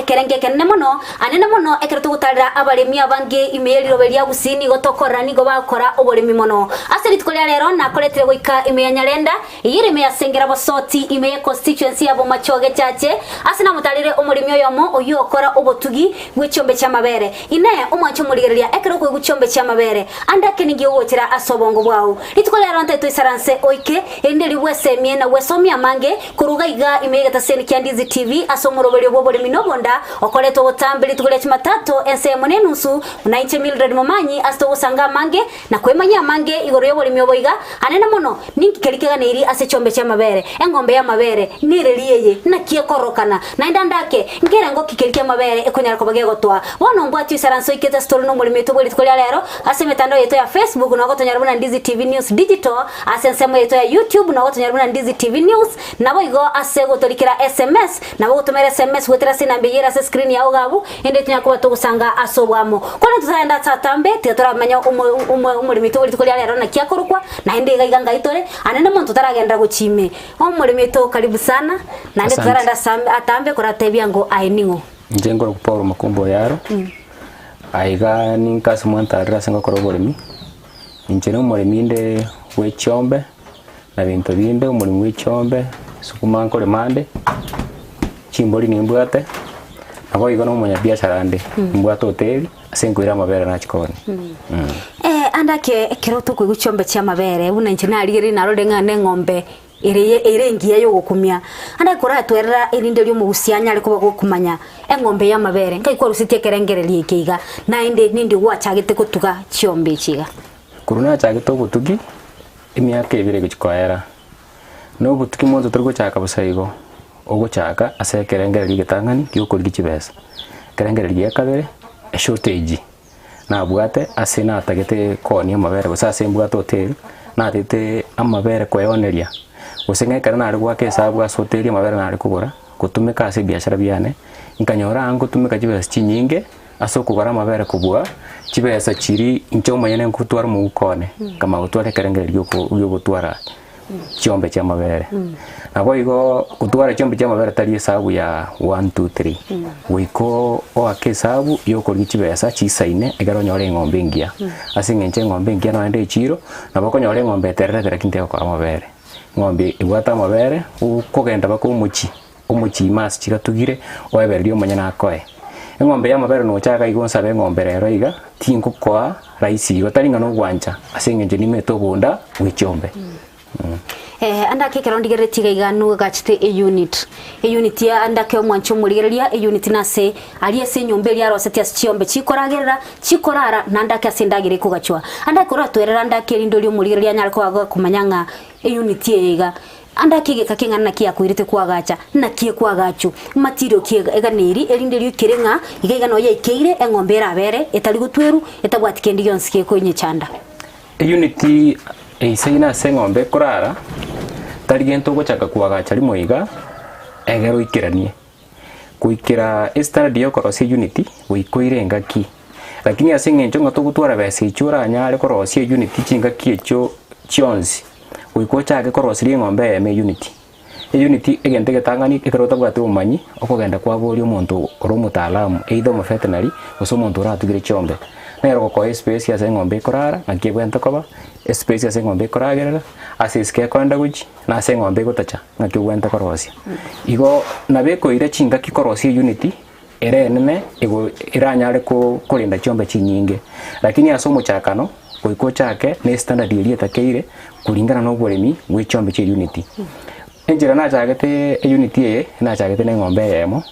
ekerengo ekenene mono, anene mono ekero togotarera abaremi abange ime ye riroba ria Gusii nigo tokorora nigo bagokora oboremi mono. Ase rituko ria rero nakoretire goika ime ya Nyarenda, eyio ere ime ya Sengera Bosoti ime ye constituency ya Bomachoge Chache, ase namotarire omoremi oyomo oyio okora obotugi bwe chiombe chi'amabere. Inee, omwanche omorigereria ekero okoigwa chiombe chi'amabere, ande ake ninki ogochera ase obongo bwao? Rituko riarero ntae toisaranse oike, erinde erio bwesemie na gwesomia amange, korwa iga iga ime y'egetaseni kia Ndizi TV ase omoroberio bw'oboremi na obonda, okoretwa botambe rituko ria Chumatato ensa eyemo na enusu, buna inche Mildred Momanyi ase togosanga amange na kwemanyia amange igoro y'oboremi obo iga, anene mono, ninki keria keganeiri ase chiombe chi'amabere, eng'ombe y'amabere, nereri eye, naki ekororokana, naende ande ake, nkerengo ki keria ki'amabere ekonyara koba gegotoa. Bono mbwati oisaranse oikete ase tore nomoremi oito bwe rituko ria rero, ase emetandao yaito ya Facebook nogotonyora buna Ndizi TV News Digital, ase ensemo yaito ya YouTube nogotonyora buna Ndizi TV News, naboigo ase gotorikera SMS, nabo ogotomera SMS goetera ase enamba eyio ere ase escreen yao iga abwo, ende tonyare koba togosanga ase oboamo. Korende totaragenda ase atambe, tiga toramanye omo omo omoremi oito bwe rituko ria rero naki akorokwa, naende iga iga ngai tore, ande na omonto otaragenderera gochia ime. Omoremi oito karibu sana, naende Asante. totaragenda ase atambe koratebia ngo aye ning'o. Inche nkorokwa Paul Makumba Oyaro, aiga ninka ase mwantarire ase ngokora oboremi, inche na omoremi inde bwe chiombe na binto binde, omoremi bwe chiombe, sukuma nkorema ande, chimbori nimbwate, nabo igo na omonyabiashara ande, nimbwate hoteli ase nkoira amabere nachia koonia. Ande ake ekero tokoigwa chiombe chi'amabere, buna inche narigereria narorire ng'a neng'ombe Ere ere engiya y'ogokumia. Ande koratwerera erinde ri'omogusia anyare koba gokumanya eng'ombe y'amabere, nkai kwarusetie ekerengererio eke iga, naende nindi gwachagete gotuga chiombe echi iga? Korwa nachagete obotugi, emiaka ebere egochia koera, na obotugi monto tori gochaka bosa igo, ogochaka ase ekerengererio egetang'ani giokorigia chibesa, ekerengererio gia kabere, eshortage. Nabwate ase natagete koonia amabere gose ase mbwate hoteli, natagete amabere koeoneria, gose ng'a ekero nare goaka esabu ase hoteli amabere nare kogora, gotumeka ase ebiashara biane, nkanyora ng'a ngotumeka chibesa chinyinge ase okogora amabere kobua chibesa chiria inche omonyene nkotwara omouko one, nkamanya gotwara ekerengererio gioko giogotwara. Chiombe chi'amabere. Naboigo gotwara chiombe chi'amabere tari esabu ya one, two, three. Goika oake esabu yokorigia chibesa chisaine ekero onyore eng'ombe engiya. Ase eng'encho eng'ombe engiya noende echiro, nabo okonyora eng'ombe etererete lakini tegokora amabere. Eng'ombe ebwate amabere, okogenda mpaka omochie, omochie ime ase chigatugire, oebererie omonyene akoe. Eng'ombe y'amabere nochaka iga onsabe eng'ombe rero iga, tingokoa rahisi igo, tari ng'a nogwancha ase eng'encho nimete obonda bwe chiombe. Eh, ande ake ekero ndigereretie iga iga nogachete eunit. Eunit ya ande ake omwanche omorigereria, eunit nase aria ase enyomba eria arosetie ase chiombe chikoragerera, chikorara, naende ake ase endagera ekogachwa. Ande ake oratwerere ande ake erinde oria omorigereria anyare koba gokomanya ng'a eunit eye iga, Ande ake egeka keng'ana naki yakoirete koagacha, naki ekoagachwa, material ki eganeiri, erinde riikere ng'a iga iga noyo yaikeire eng'ombe erabere etari gotwerwa, etabwati kende gionsi gekoinyechanda. Eunit eisaine ase eng'ombe ekorara, tari gento ogochaka koagacha rimo iga, egere oikeranie. Goikera estandard ya okorosia eunit, goika oire engaki. Lakini ase eng'encho ng'a togotwara besa echio oranyare korosia eunit chingaki echio chionsi, Goika ochake koroseria eng'ombe eyemo euniti. Euniti egento egetang'ani ekero otabwati obomanyi, okogenda kwaboria omonto ore omotaalamu either omovetenary gose omonto oratugire chiombe. Nere ogokoa espace ase eng'ombe ekorara, naki ebwenerete koba, espace ase eng'ombe ekoragerera, ase esike ekoenda gochia, na ase eng'ombe egotacha, ng'aki obwenerete korosia. Igo nabo ekoira chingaki korosia euniti. Ere enene igo eranyare korenda chiombe chinyinge, lakini ase omochakano goika ochake ne standard eria etakeire kulingana na oboremi bwe chiombe chia unity. Enchera nachagete eunity eye, nachagete na eng'ombe eyemo,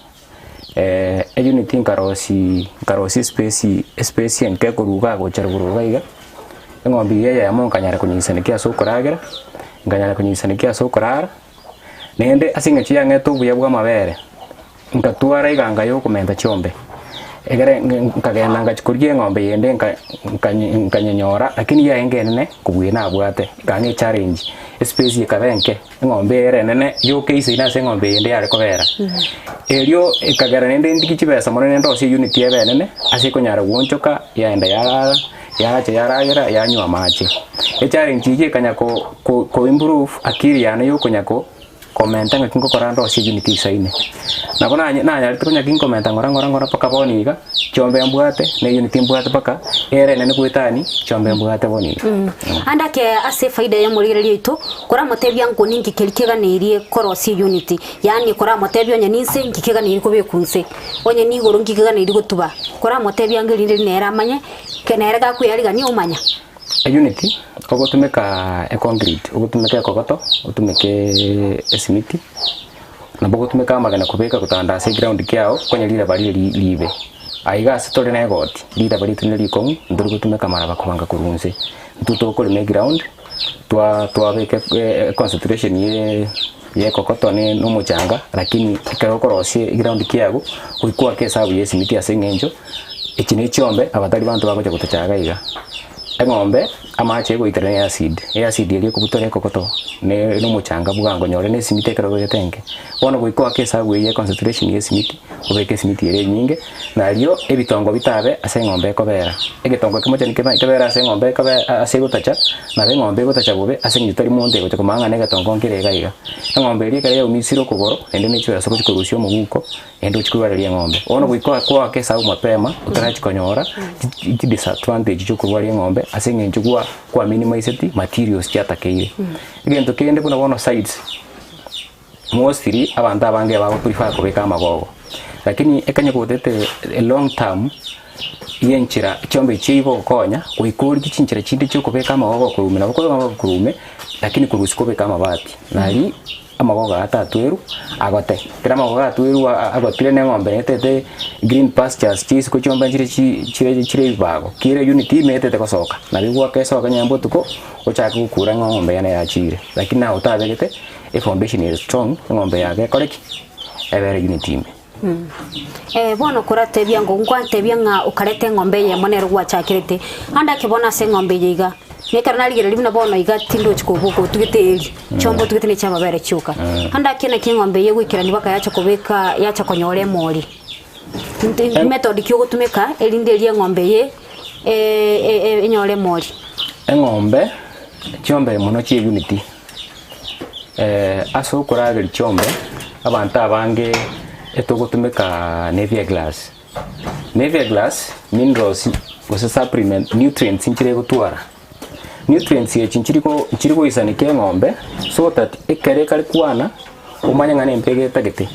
eunity nkarosi nkarosia espace espace enke korwa igaa gocha rogoro iga iga, eng'ombe eywo eyemo nkanyara konyeisanikia ase okoragera, nkanyara konyeisanikia ase okorara, naende ase eng'encho yang'ete obuya bwa amabere. Ngatwara eganga y'okomenta chiombe, egere nkagenda ngachia korigia eng'ombe yende nka- nkanye nkanyenyora, lakini yarenge enene kobua eye nabwate, ekaba echallenge, espace ekaba enke, eng'ombe ere enene yoka eisaine ase eng'ombe eyende yare kobera. Erio ekagera naende ndigie chibesa mono naende ndosie eunit ebe enene, ase ekonyara goonchoka yaenda yarara, yacha yaragera yanywa amache. Echallenge eyio ekanya ko ko koimprove akiri yane yokonya ko. Komenta ng'aki ngokora ndosie unit isaine. Nabo nanye nanyarete konya ki nkomenta ng'ora ng'ora ng'ora mpaka bono iga, chiombe mbwate, na eunit mbwate mpaka ere enene goetani, chiombe mbwate bono iga. Ande ake ase efaida y'omorigereria oito, koramotebia ng'o ninki keria keganeirie korosia eunit, yaani koramotebia onye ninse nki keganeirie kobekwa inse, onye nigoro nki keganeirie gotuba, koramotebia ange rinde nere amanye, ke nere gakweyarigania omanya. Eunit, ogotumeka econcrete, ogotumeka ekogoto, otumeke esimiti, nabo ogotumeka amagena kobeka gotanda ase eground kiago, konya riraba riria ri ribe. Aiga ase tore na egoti, riraba riaito ne rikong'u, ntori gotumeka amaraba kobanga korwa inse. Intwe tokorema eground, twa twabeka econcentration ye ya ekogoto ne na omochanga, lakini ekero okorosia eground kiago, goika oake esabu ya esimiti ase eng'encho, echi ne chiombe abatari banto bagocha gotochaga iga. Eng'ombe, amache egoitera ne acid, eacid eria ekobutora ekogoto ne na omochanga bwango nyore na esimiti ekero obegete enke. Bono goika oake esabu eywo ya concentration ya esimiti, obeke esimiti ere enyinge, nario ebitongo bitabe ase eng'ombe ekobera. Egetongo ekemo chani kebe kebere ase eng'ombe ekobe ase egotacha, nabo eng'ombe egotacha bobe ase eng'encho tari monto egocha komanya ng'a na egetongo nkere iga iga. Eng'ombe eria ekero yaumisire okogoro, naende ne chibesa ogochi korusia omoguko, naende ochie korwareria eng'ombe. Bono goika oa kwaka esabu mapema, otarachi konyora chi chidisadvantage chia okorwaria eng'ombe ase eng'encho gwa kwaminimiseti materials chiatakeire. Egento kende buna bono sides, mostly abanto abange bago prefer kobeka amagogo, lakini ekanye gotete long term ya enchera chiombe echi chigokonya, goika origie chinchera chinde chia okobeka amagogo okorume, nabo okobeka amagogo okorume, lakini korusia kobeka amabati, nari amagogo aya atatwerwa agote. Ekero amagogo atwerwa agotire na eng'ombe etete green pastures chia isiko chiombe nchire chi chire chire ebibago, kera unit ime etete gosoka, nabo egwaka esoke onye mbotuko, ochake gokura ng'a eng'ombe yane yachire, lakini naye otabegete efoundation ere strong, eng'ombe yago ekore ki? Ebere unit ime. Bono koratebia ng'o nkwantebia ng'a okareta eng'ombe eyemo nero gwachakerete, ande ake bono ase eng'ombe eye iga, na ekero narigereria buna bono iga tindochi koboka otugete eeri, chiombe otugete na echiamabere chioka. Ande ake naki eng'ombe eye egoikerania mpaka yacha kobeka yacha konyora emori. Nti method ki ogotumeka erinde eria eng'ombe eye enyore emori? Eng'ombe, chiombe mono chia unity. Ase okorageria chiombe, abanto abange etogotumeka Napier glass. Napier glass, minerals gose supplement nutrients nchire egotwara. Nutrients echi nchiri go nchiri goisanekia eng'ombe so that ekere ekare kwana omanye ng'a nembe egetagete.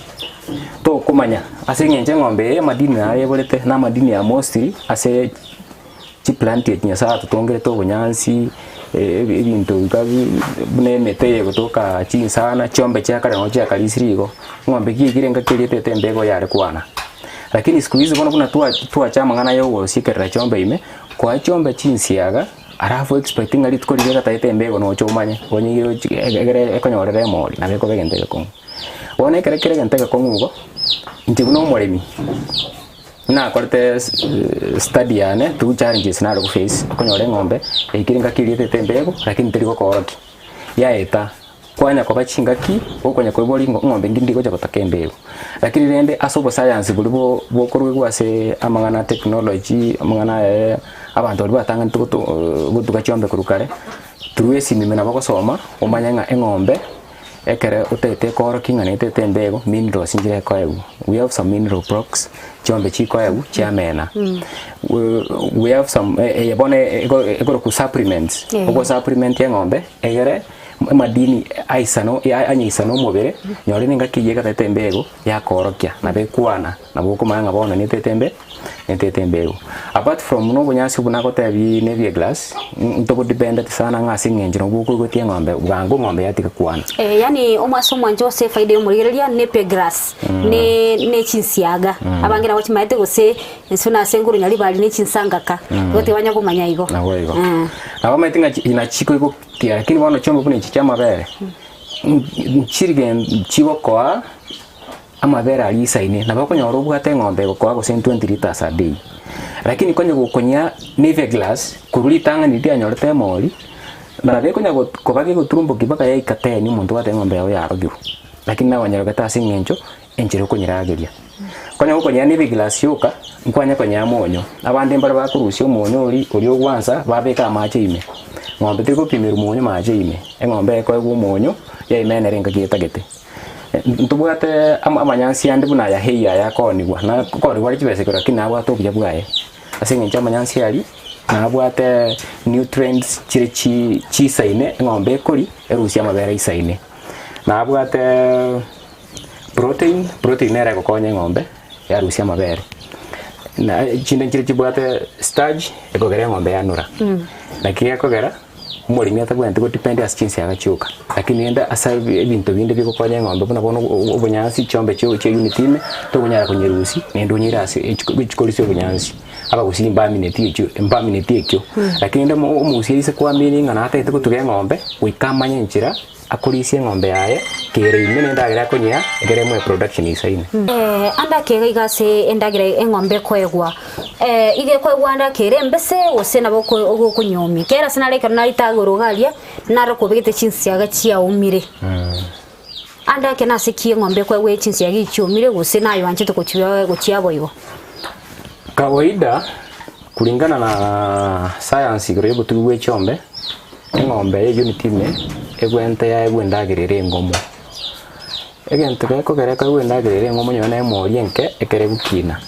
Tokomanya ase eng'encho eng'ombe eye amadini naye eborete na amadini ya mostly ase. Chiplant echi Nyasaye atotongerete obonyansi, ebinto iga buna emete eye egotoka chinsana, chiombe chia kare nabo chiakarisirie igo, eng'ombe ki ekire engaki eria etete embego yare kwana. Lakini siku hizi bono buna twa twacha amang'ana ya ogosiekerera chiombe ime, koa chiombe chinsiaga, alafu expect ng'a rituko riria egatagete embego noche omanye, onye ochi egere ekonyorera emori nabo ekoba egento egekong'u. Bono ekere kere egento egekong'u igo, inche buna omoremi. Nakorete study yane through challenges nare go face, okonyora eng'ombe yaikire engaki eria etete embego lakini teri gokoorokia, yaeta kwanya koba chingaki okonya koiboria ng'a eng'ombe ende ndigocha gotaka embego. Lakini rende ase obosayansi boria bo bokorwegwa ase amang'ana a technology, amang'ana aya abanto baria batang'anete goto gotuga chiombe korwa kare, through esimi ime nabo ogosoma omanye ng'a eng'ombe. Ekero otagete ekoorokia ng'a netete embego, minerals nchire ekoegwa, we have some mineral blocks, chiombe chikoegwa chiamena. We have some eye bono ego ekorokwa supplements, ogo supplement eng'ombe egere amadini aisano anyeisane omobere, nonye na engaki eywo egatete embego yakoorokia, nabo ekwana, nabo okomanya ng'a bono netete embe. Netete embegu. Apart from buna obonyansi obwo nagotebi ne ebie glass, ntobodependeti sana ng'a ase eng'encho nabwo okoigotia eng'ombe bwango eng'ombe yatiga kwana. Eh, yaani omwase omwancho ase efaida ya omorigereria nepe grass ne ne chinsiaga abange nabo chimaete gose inse buna ase enguru nyaribari ne chinsangaka igo tibanya komanya igo. Nabo igo. Nabo omanyete ng'a chi nachi chikoigokia lakini bono chiombe buna echi chia amabere, nchiri gen chigokoa. Amabere aria isaine, nabo okonyora obwate eng'ombe egokoa gose 20 litres a day. Lakini konya gokonyia neve glass, korwa ritang'ani riria rianyorete emori, nabo ekonya koba gegoturumbokia mpaka yaika ten omonto obwate eng'ombe yago yarogirwe. Lakini nagonyorogete ase eng'encho, enchera okonyerageria. Konya gokonyia neve glass yoka, nkwanya konyea omonyo, abande mbare bakorusia omonyo oria, oria ogwansa, babeka amache ime. Ng'ombe teri gopimerwa monyo mache ime, eng'ombe ekoegwa omonyo, yaimenera engaki etagete. Ntobwate ama amanyansi ande buna aya hay aya akoonigwa, na akoonigwa are chibesa igoro lakini nabwate obuya bwaye. Ase eng'encho amanyansi aria, nabwate nutrients chire chi chisaine eng'ombe ekoria, erusie amabere aisaine. Nabwate protein, protein nere egokonya eng'ombe yarusia amabere. Na chinde nchire chibwate starch, ekogera eng'ombe yanora. Naki gekogera, omoremi atabwenereti godepend ase chinsiaga chioka, lakini rende ase ebinto binde bigokonya eng'ombe buna bono obonyansi chiombe chio chia unit ime, tokonyara konyerusia naende onyeire ase echikorisia obonyansi. Abagusii mbamineti echio mbamineti ekio, lakini rende omogusii aise koamini ng'a natagete gotuga eng'ombe, goika amanye enchera Akorisia eng'ombe yaye kere ime nendagera akonyea, ekero emoe production isaine. Ande akeiga iga ase endagera eng'ombe ekoegwa, iga ekoegwa ande akere embese gose nabo okonyeomia. Kera ase nare ekero narita igoro iga aria, nare kobegete chinsiaga chiaomire. Ande ake nase ki eng'ombe ekoegwa chinsiaga echi chiomire gose naye oanchete gochia gochia boigo? Kawaida kulingana na science igoro y'obotugi bwe chiombe, Eng'ombe ye unit ime egwente yaegwa endagera ere engomo. Egento gekogera ekoegwa endagera ere engomo nonye na emori enke ekere gokina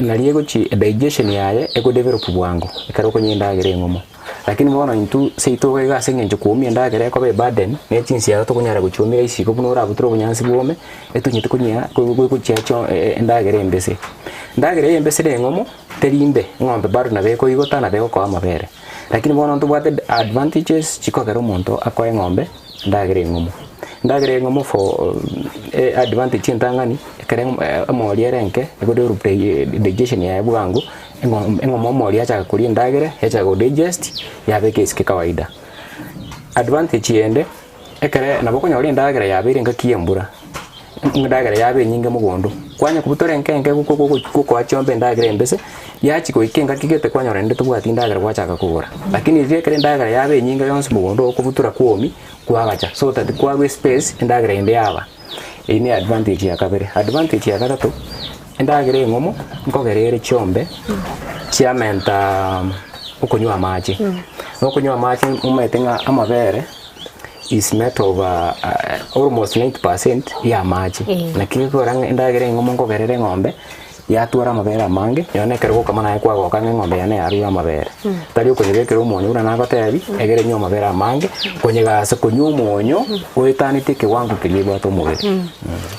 nari egochi digestion yaye ego develop bwango ekero okonywa endagera engomo. Lakini bono intwe seito iga iga ase eng'encho koumia endagera ekoba eburden ne chinsiaga tokonyara gochiumia rahisi igo buna orabuture obonyansi bwome, etonyete konyia gochia endagera embese. Endagera eye embese na eng'omo. Teri imbe, eng'ombe bado nabo ekoigota nabo egokoa amabere. Lakini bono ntobwate advantages chikogera omonto akoe eng'ombe endagera eng'omo. Endagera eng'omo for advantage entang'ani, ekero emori ere enke, ego develop digestion yaye bwango, eng'ombe omori yachaka koria endagera, yachaka go digest, yabeka esike kawaida. Advantage ende, ekere nabo okonyora endagera yabeire engaki ya embura, endagera yaba enyinge mogondo, kwanya kobutora enke enke gokoa chiombe endagera embese, yachia goika engaki gete kwanyora naende tobwati endagera gwachaka kogora. Lakini riria ekero endagera yaba enyinge yonsi mogondo okobutora kwaomia, kwagacha so that kwarwa espace endagera ende yaba. Eyio ne advantage ya kabere. Advantage ya gatato, endagera eng'omo nkogera ere chiombe chiamenta okonywa amache, na okonywa amache omanyete ng'a amabere is made of almost 90% ya amache. Naki gekogera ng'a endagera eng'omo nkogera ere eng'ombe, yatwara amabere amange, nonya na ekero ogokama naye kwagoka ng'a eng'ombe yane yarure amabere. Tari okonyebekera omonyo buna nagotebi, egere enywe amabere amange, konyegasa konywa omonyo oetaneti ekewango keria ebwate omobere.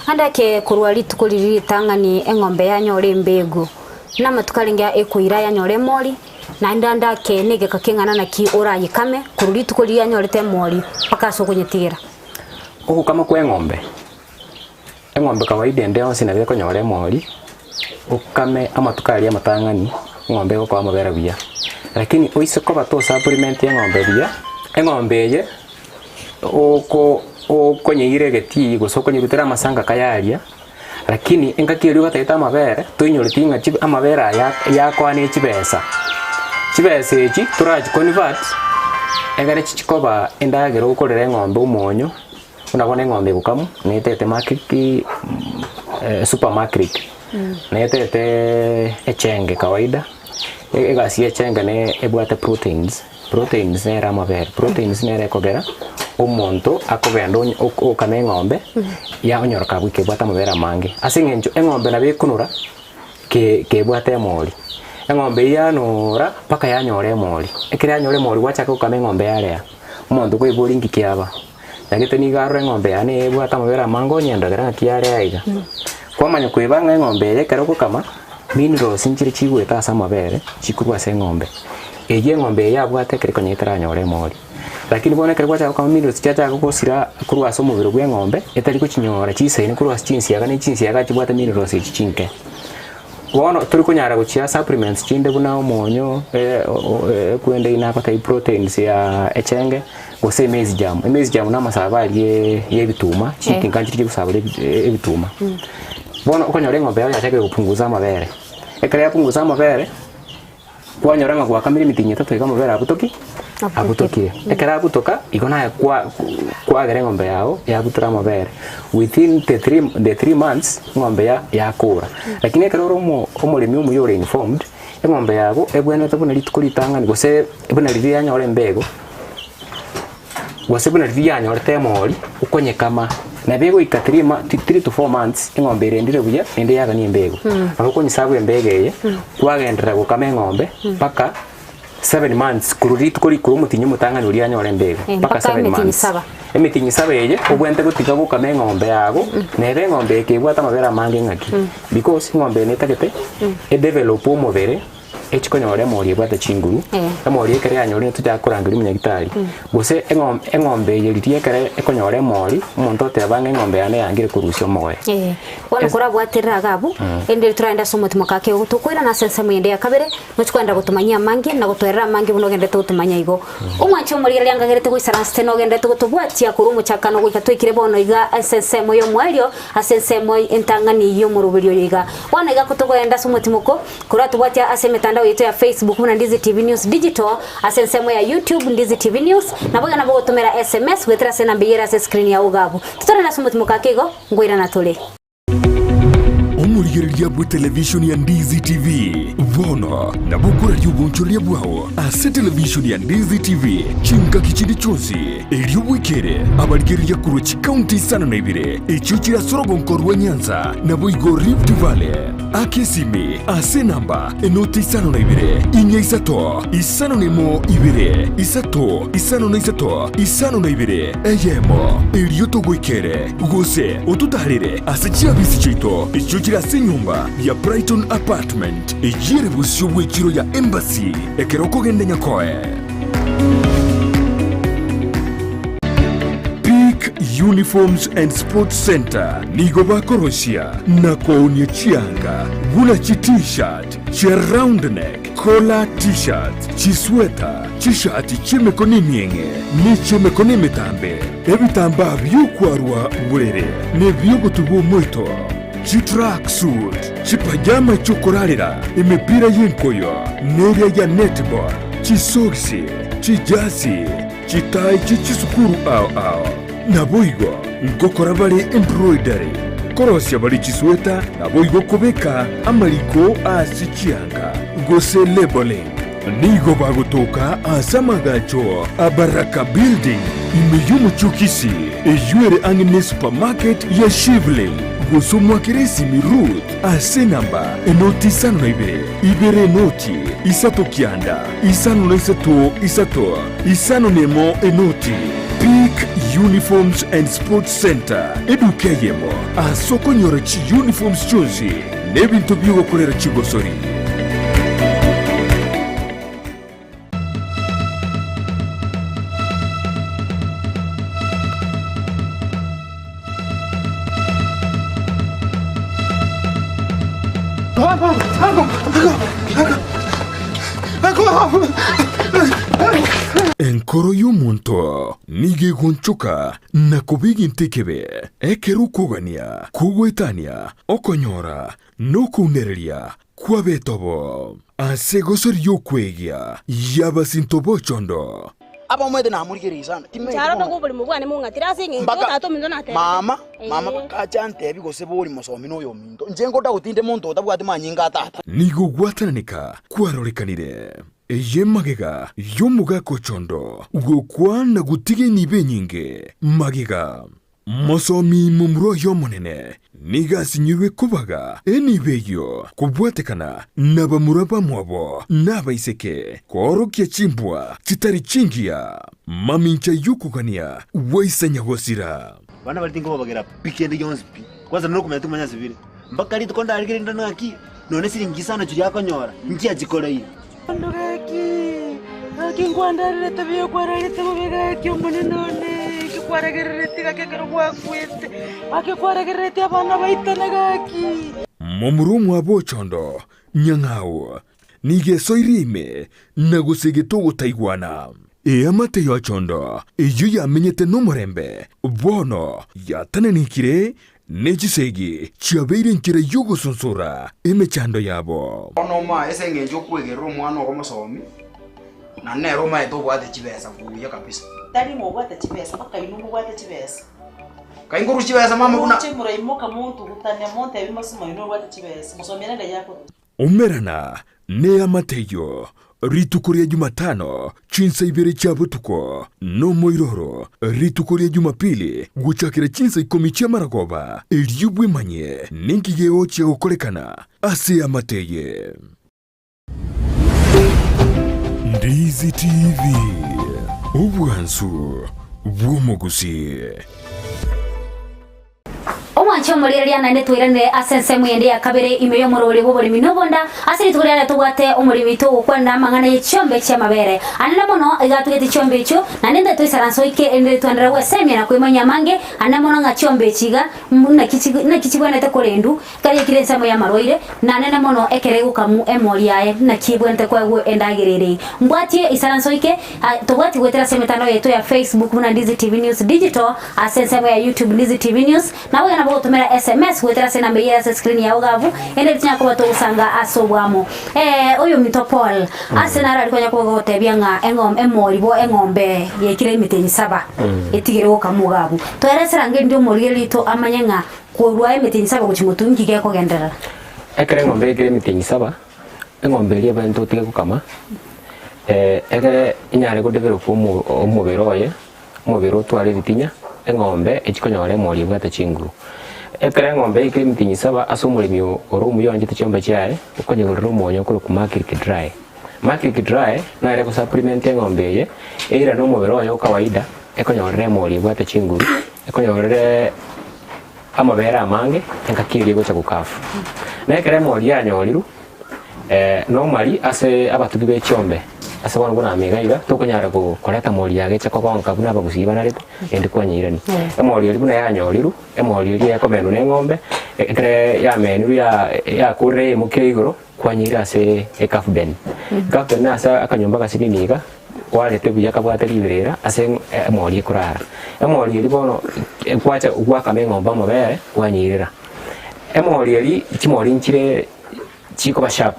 Ande ake korwa rituko riria ritang'ani eng'ombe yanyora embegu, na amatuko arenge ekoira yanyora emori, naende ande ake negeka keng'ana naki orayekame korwa rituko riria yanyorete emori mpaka ase okonyetigera. Ogokama kwa eng'ombe. Eng'ombe kawaida ende yonsi nabo ekonyora emori, okame amatuko aria amatang'ani, eng'ombe egokoa amabere buya. Lakini oise koba to supplement eng'ombe buya, eng'ombe eye oko okonyeira egetii gose okonyerutera amasanga kayaria, lakini engaki eria ogatagete amabere, toinyoreti ng'a chibe amabere aya yakoa ne chibesa. Chibesa echi torachi convert, egere chichi koba endagera okorera eng'ombe omonyo. Buna bono eng'ombe egokamwa, netete makiriki super makiriki, netete echenge kawaida, egasi ya echenge ne ebwate proteins, proteins nere amabere, proteins nere ekogera omonto akogenda onye okama eng'ombe, yanyora kagoika ebwate amabere amange. Ase eng'encho eng'ombe nabo ekonora, ke kebwate emori, eng'ombe eyio yanora mpaka yanyora emori, ekero yanyora emori gwachaka gokama eng'ombe yarea, omonto koiboria inki kiaba. Nagete nigo arore eng'ombe yane ebwate amabere amange onye endagera ng'aki yare aiga. Kwamanya koeba ng'a eng'ombe eye ekero ogokama, minerals nchire chigoeta ase amabere chikorwa ase eng'ombe. Eyio eng'ombe eye yabwate ekero konya etaranyora emori. Lakini bono ekero gwachaka gokama minerals chiachaka gosira korwa ase omobere bwa eng'ombe, etari gochinyora chisaine korwa ase chinsiaga ne chinsiaga chibwate minerals echi chinke. Bono tori konyara gochia supplements chinde buna omonyo, ekwende eyio nagotebia proteins ya echenge, gose emaize germ. Emaize germ na amasabo aria ya ebituma, chitinga nchiria chigosabora ebituma. Bono okonyora eng'ombe yao yachakire gopunguza amabere, ekero yapunguza amabere, kwanyora ng'a gwakamire emetienyi etato iga amabere abutoki abutokire. Ekero abutoka, igo naye kwa kwagera eng'ombe yago yabutora amabere within the the three months eng'ombe ya yakora. Lakini ekero ore omo omoremi omuya ore informed. Eng'ombe yago ebwenerete buna rituko ritang'ani gose buna riria yanyora embego, gose buna riria yanyorete emori, okonyekama, nabo egoika three ma three to four months eng'ombe erendire buya naende yagania embego. Nabo okonyesabu embego eye, kwagenderera gokama eng'ombe mpaka seven months korwa rituko rikoro omotinyi omotang'ani oria anyore embego Eh, mpaka mpaka seven emetinyi months. saba. Emetinyi saba eye, obwenerete gotiga gokama eng'ombe yago, nere eng'ombe eke ebwate amabere amange ng'aki, because eng'ombe eye netagete edevelop omobere, echi konyora emori ebwate chinguru, Eh. emori ekero yanyorire tochake korangeria omonyagitari, gose eng'o eng'ombe eye riria ekere ekonyora emori, omonto oteba ng'a eng'ombe yane yangire korusia omogoye. Eh, bono Es- korabwaterere iga abwo, erinde toragende ase omotimo kake ogo tokoirana ase ensemo eyende ya kabere, Ngochia kogenda gotomanyia amange, na gotoerera amange buna ogendererete gotomanya igo. Omwanche omorigereria angagerete goisaransete na ogendererete gotobwatia korwa omochakano goika twaikire bono iga ase ensemo y'omoerio, ase ensemo entang'ani y'omoroberio oyo iga. Bono iga kotogoenda ase omotimoko, koratobwatia ase emetandao yaito ya Facebook buna Ndizi TV News Digital, ase ensemo ya YouTube Ndizi TV News, naboigo nabo ogotomera SMS goetera ase enamba eyio ere ase escreen yao iga abwo. Totorane ase omotimoko ake igo, nkoirana tore. Omorigereria bw'etelevishoni ya Ndizi TV bono nabo okoraria obonchoreria bwao ase televishoni ya Ndizi TV chingaki chinde chionsi, erio bwekere abarigereria korwa chikaunti isano na ibere echio chire ase orogonko rwa Nyanza naboigo Rift Valley. Aka esimi ase enamba enoti isano na ibere, inya isato, isano na emo ibere, isato, isano na isato, isano na ibere, eyemo, erio togoikere. Gose ototaarere ase chiabisi chiaito echio chire ase enyomba ya Brighton Apartment, eyio ere bosio bw'echiro ya Embassy, ekero okogenda Nyakoe. Peak Uniforms and Sports Centre nigo bakorosia na koonia chianga buna chi T-shirt, chia round neck, collar T-shirts, chisweta, chishati chi'emekono emieng'e ne chi'emekono emetambe, ebitambaa bi'okwarwa borere, na ebi'ogotubwa omoito, chitracksuit, chipajama chi'okorarera, emepira y'enkoyo, na eria ya netball, chisogisi, chijasi, chitai chie chisukuru ao ao. Naboigo ngokora bare embroidery, korosia bare chisweta, naboigo kobeka amariko ase chianga, gose labelling. Nigo bagotoka ase amagacho a Baraka Building ime y'omochie o Kisii, eyio ere ang'e ne supermarket ya Shivling. Gose omwakere esimi Ruth ase enamba enoti 52 ibere enoti isato kianda 53 isato 51 enoti. Peak Uniforms and Sports Centre, eduka eyemo ase okonyora chiuniforms chionsi Nebinto bi'ogokorera chigosori. Enkoro y'omonto nigo egonchoka na koba egento ekebe, ekero okogania kogoetania Okonyora nokounereria kw'abetobo ase egosori y'okwegia y'abasinto b'ochondo. Abamwete namorigereria sana, timanyeti Inche aro bono. togo oborimo bwane mong'atire ase eng'encho Mpaka tata ominto natebete. mama, mama Ee. bakacha antebi gose bori mosomi noyo ominto. Inche ngoda gotinde monto otabwati manyinga a tata. Nigo gwatananeka kwarorekanire. Eye magega y'omogaka ochondo gokwa na gotiga enibo enyinge magega. Mosomi momura oye omonene nigo asinyirwe kobaga enibo eyio kobwatekana nabamura bamwabo na abaiseke, koorokia chimbwa chitari chingiya, mamincha y'okogania gwaisa nyagosira. Abana baria tinkobabagera pi kende gionsi pi, kwanza nokomanya tikomanya ase bire. Mpaka rituko ndarigereria ndore ng'aki nonye siringi isano chiria akonyora, nchiachikoreire. Bono gaki, gaki nkwandererete buya okwararete bobe gaki omonene one, eki kwaragerereti gaki ekero gwakwete, gaki kwaragerereti abana baitane gaki. Momura omwabo ochondo, nyang'au, nigo esoire ime na gosegete ogotaigwana. Eamate y'ochondo eyio yamenyete nomorembe, bono yatananekire Ne chisegi chiabeire enchera y'ogosonsora emechando yabo. Bono omoaye ase engencho okwegerera omwana ogo mosomi, na nere omaete obwate chibesa buya kabisa. Tari ng'a obwate chibesa, mpaka inwe mobwate chibesa. Kai nkorusia chibesa mama buna. Roche moraimoka montugutane montebie mosimo inwe obwate chibesa, mosomi ere ng'ai akorwa. Umerana neamate eyio rituko ria Jumatano chinsa ibere chia botuko, nomoiroro rituko ria Jumapili gochakera chinsa ikomi chi'amaragoba, erio bwemanyie ninki gegochia gokorekana ase eamate eye. Ndizi TV, obwansu bw'omogusii. Omwanche omorigereria naende toiranere ase ensemo eyende ya kabere ime y'omorwori bw'oboremi na obonda. Ase rituko riaye tobwate omoremi oito ogokwanera amang'ana ye chiombe chi'amabere. Anene mono iga atugete chiombe echio, naende ntaete toisaranse oike erinde twenderere gwesemia na kwemanyia amange anene mono ng'a chiombe echi iga naki naki chigwenerete korendwa, Ekero yaikire ensemo y'amarwaire, na nene mono ekero egokamu emori yaye, naki ebwenerete koegwa endagera ere. Mbwatie isaranso ike, tobwati goetera ase emetandao yaito ya Facebook buna Ndizi TV News Digital, ase ensemo ya YouTube Ndizi TV News, naboigo nabo ogotomera SMS goetera ase enamba eyio ere ase screen yao iga abwo, ende tinyara koba togosanga ase oboamo. Oyominto Paul, ase naro aria konya koba gogotebia ng'a eng'om emori bo eng'ombe yaikire emitenyi saba, etigere gokamwa iga abwo. Toeresera ange rinde omorigereria oito amanye ng'a Korwa emetienyi saba gochia motwe inki gekogenderera? Ekero eng'ombe yaikire emetienyi saba, eng'ombe eria ebwenerete otige gokama, egere enyare godevelop omo omobere oye, omobere otware ebitinya, eng'ombe echi konyora emori ebwate chinguru. Ekero eng'ombe yaikire emetienyi saba ase omoremi ore omuya oanchete chiombe chiaye, okonyegorera omonyo okorokwa Makirk dry. Makirk dry nere egosupplement eng'ombe eye, eirane omobere oye o kawaida, ekonyorere emori ebwate chinguru, ekonyorere amabere amange engaki eria egocha gokafu. Na ekero emori yanyorirwe, normally ase abatugi be chiombe, ase bono buna ime iga iga, tokonyara ko koreta mori yagecha kogonka buna abagusii banarete, naende kwanyeirania. Emori eria buna yanyorirwe, emori eria ekomenwa na eng'ombe, ekere yamenirwe ya yakorire yaimokire igoro, kwanyeira ase ecalf den. Ecalf den nase akanyomba gasinini iga. Kwarete buya kabwate riberera ase emori ekorara. Emori eria bono kwacha gwakama eng'ombe amabere kwanyeirera. Emori eria chimori nchire chikoba sharp,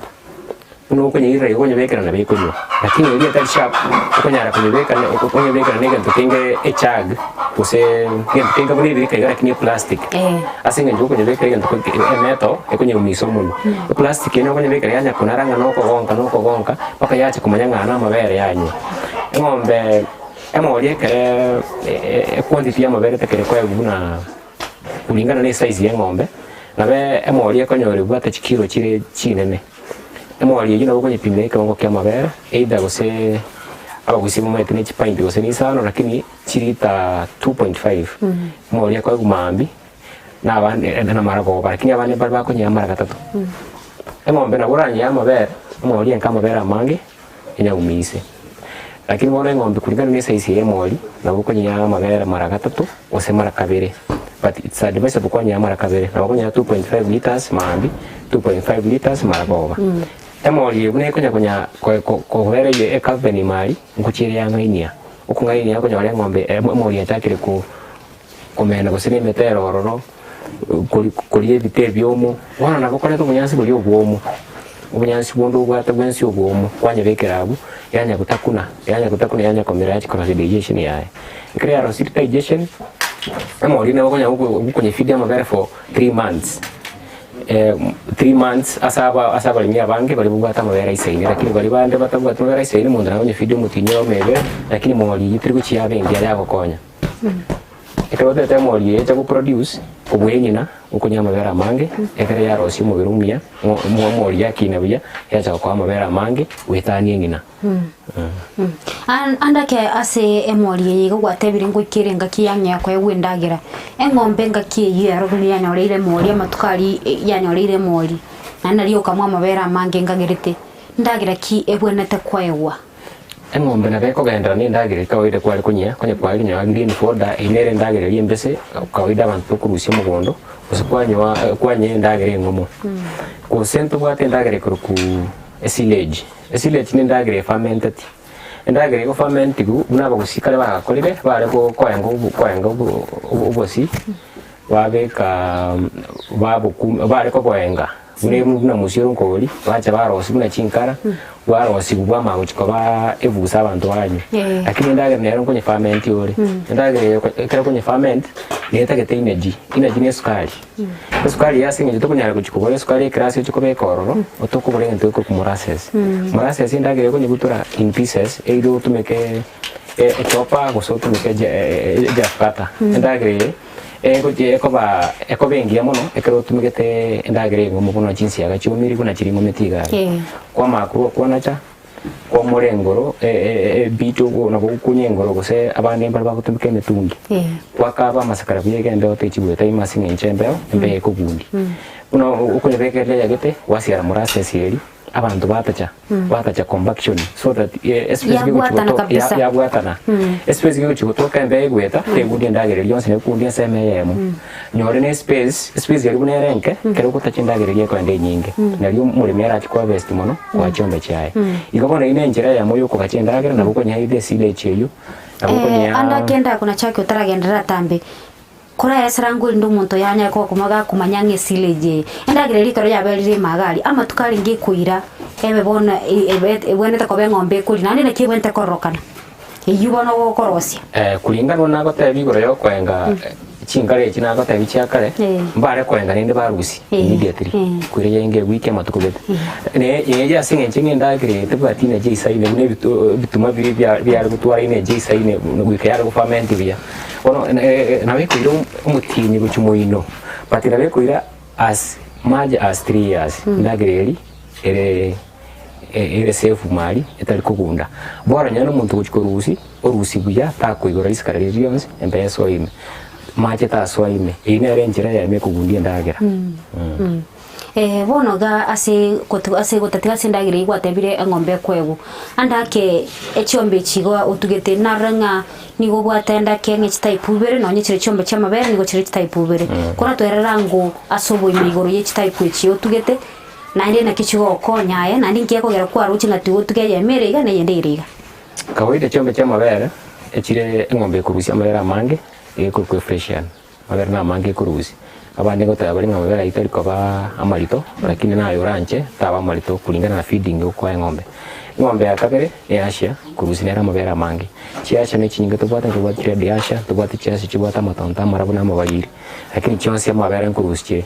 buna okonyeirera igo okonyebekera nabo ekonywa, lakini eria etari sharp okonyara konyebeka okonyebekera na egento kenge echag gose egento kenge buna ebirika iga lakini eplastic. Ase eng'encho okonyebekera egento emeto ekonyeumisa omonwe. Eplastic eye okonyebekera yanya konara ng'a nokogonka nokogonka mpaka yacha komanya ng'a namabere yanywa. Eng'ombe emori ekere equantity y'amabere etakire koegwa buna kulingana na esize ya eng'ombe, nabo emori ekonyora ebwate chikiro chire chinene. Emori eyio nabo okonyepimera ekewango kia amabere either gose abagusii bamaete ne chipint gose ne isano lakini chilita 2.5 emori ekoegwa maambia. na abande namaragoba, lakini abande mbare bakonyea amara gatato. Eng'ombe nabo oranyee amabere, emori enke amabere amange, enyaumise. Lakini bono eng'ombe kulingana na esize ya emori, nabo okonyea amabere mara gatato, gose mara kabere, but it's advisable kwanyea mara kabere, nabo okonyea 2.5 litres maambia, 2.5 litres maragoba. Emori eye buna ekonya konya kobera eye ecalf-pen ime aria, ngochia ere yang'ainia, okong'ainia okonyora eng'ombe emori yachakire ko. Komena gose nemete ere ororo, koria ebite ebiomo, bono nabo okoreta obonyansi boria obwomo, obonyansi bonde obwate bwensi obwomo, kwanyebekera abwo, yanya gotakuna, yanya gotakuna yanya komera yachi korosia digestion yaye. Ekero yarosirie digestion, emori nabo okonya gokonyefeed amabere for three months, three months ase aba ase abaremi abange baria babwate amabere aisaine, lakini baria bande batabwati mabere aisaine omonto nabo akonyefeed omotinyi oyomo ebere, lakini mori eywo teri gochia yabe engiya yagokonya. Ekero otete emori eye echa goproduce, kobua eng'ina, okonywa amabere amange, ekero yarosia omobere omuya, omori yakina buya, yacha gokoa amabere amange goetania eng'ina. Andake ase emori eye iga gwatebire ngoikere engaki yang'ea koegwa endagera, eng'ombe engaki eyio ero buna yanyoreire emori amatuko aria yanyoreire emori, naende nario okamwa amabere amange ngagerete, ndagera ki ebwenerete koegwa? Eng'ombe nabo ekogenderera na endagera eria kawaida kware konyia, konya kware konyoa green fodder, eyio nere endagera eria embese kawaida abanto tokorusia mogondo, gose kwanyoa kwanyia endagera eng'omo. Gose ntobwate endagera ekorokwa esilage, esilage na endagera efermented, endagera egofermentiwu buna abagusii kare bagakorire, bare ko koenga obo koenga obo obosie, babeka baboku bare koboenga. Buna emo buna mosioro nkori, bacha barosia buna chinkara, bwarosigwa bwamanya gochia koba ebusa abanto banywa. Lakini endagera nero nkonye ferment ore, endagera eye ekero okonye ferment, netagete energy, energy na esukari. Esukari eye ase eng'encho tokonyara gochia kogora esukari ekerasi oche kobeka ororo, otokogora egento gekorokwa molasses. Molasses endagera ekonyebutora in pieces, either otumeke echopa gose otumeke ejafuata. Endagera eye. Egochia ekoba ekoba engiya mono ekero otumegete endagera eng'omo buna chinsiaga chiomire buna chiria ing'ometi iga aria. Eh. Kwamanya korwa kwanacha, kwamora engoro e- e- ebiti ogo nabo ogokunya engoro gose abande mbare bagotumeka emetungi. Eh. Kwakaba amasakara buya iga embeo techia goeta ime ase eng'encho embeo, embeo ekogundia. Buna okonyebeka eria yagete, gwasiara molasses eria. abanto batacha batacha compaction so that eh, espace gegochi Yabwatana gotoka kabisa. yabwatana espace gegochi gotoka embeo egweta tegundia endagera eria yonsi nekundia ensemo eyemo nyore na espace espace eria buna ere enke ekero ogotacha endagera eria ekoenda enyinge nario omoremi arache koharvest mono koa chiombe chiaye. Igo bono eyio na enchera eyemo ya okogacha endagera nabo okonyea either esilage eywo nabo okonyea Ande akende ako nachake otaragenderera atambe. Koraeresera ngwe erinde omonto oyo anyare koba gakomanya ng'a esilage eye, endagera eria ekero yaberire imaga aria, amatuko arenge ekoira, ebe bono ebe ebwenerete koba eng'ombe ekoria, naende naki ebwenerete kororokana, eywo bono ogokorosia. Kulingana buna nagotebia igoro ya okoenga chinkara echi nagotebia chia kare, mbare koenga naende barusia immediately, koira yainga ewiki amatuko gete. Ne eye ase eng'encho ng'a endagera eye tebwati energy eisaine buna ebituma biria biare gotwara energy eisaine goika yare goferment buya. Bono nabo ekoira omotienyi gochia moino, but nabo ekoira as much as 3 years endagera eria ere ere safe mari etari kogunda. Bono onye nomonto ogochia korusia, orusie buya takoigora risakara riria rionsi embesa esoe ime, amache tasoa ime, eyio nere enchera eyemo ekogundia endagera. Bono iga ase gotu ase gotatiga ase endagera eyio gwatebire eng'ombe ekoegwa, ande ake echiombe echi igo otugete narora ng'a nigo obwate ande ake ng'a echitype ibere nonye chire chiombe chi'amabere nigo chire chitype ibere. Koratwerere ango ase oboime igoro ye chitype echi otugete, naende naki chigogokonya aye, naende inki gekogera kwaroche ng'a tiga otuge eyemo ere iga na eyende ere iga. Kawaida chiombe chi'amabere, echire eng'ombe ekorusia amabere amange, egekorokwa efreshani. Amabere namange ekorusia. Abande ngoteba bare ng'a amabere ayio tari koba amarito, lakini naye oranche taba amarito kulingana na feeding okoa eng'ombe. Eng'ombe ya kabere ne Asia, korusia nere amabere amange. Chiasia ne chinyinge tobwate, ntobwate chiria Asia, ntobwate chiasia chibwate amatonto amarabu na amabariri, lakini chionsi amabere nkorusia chire.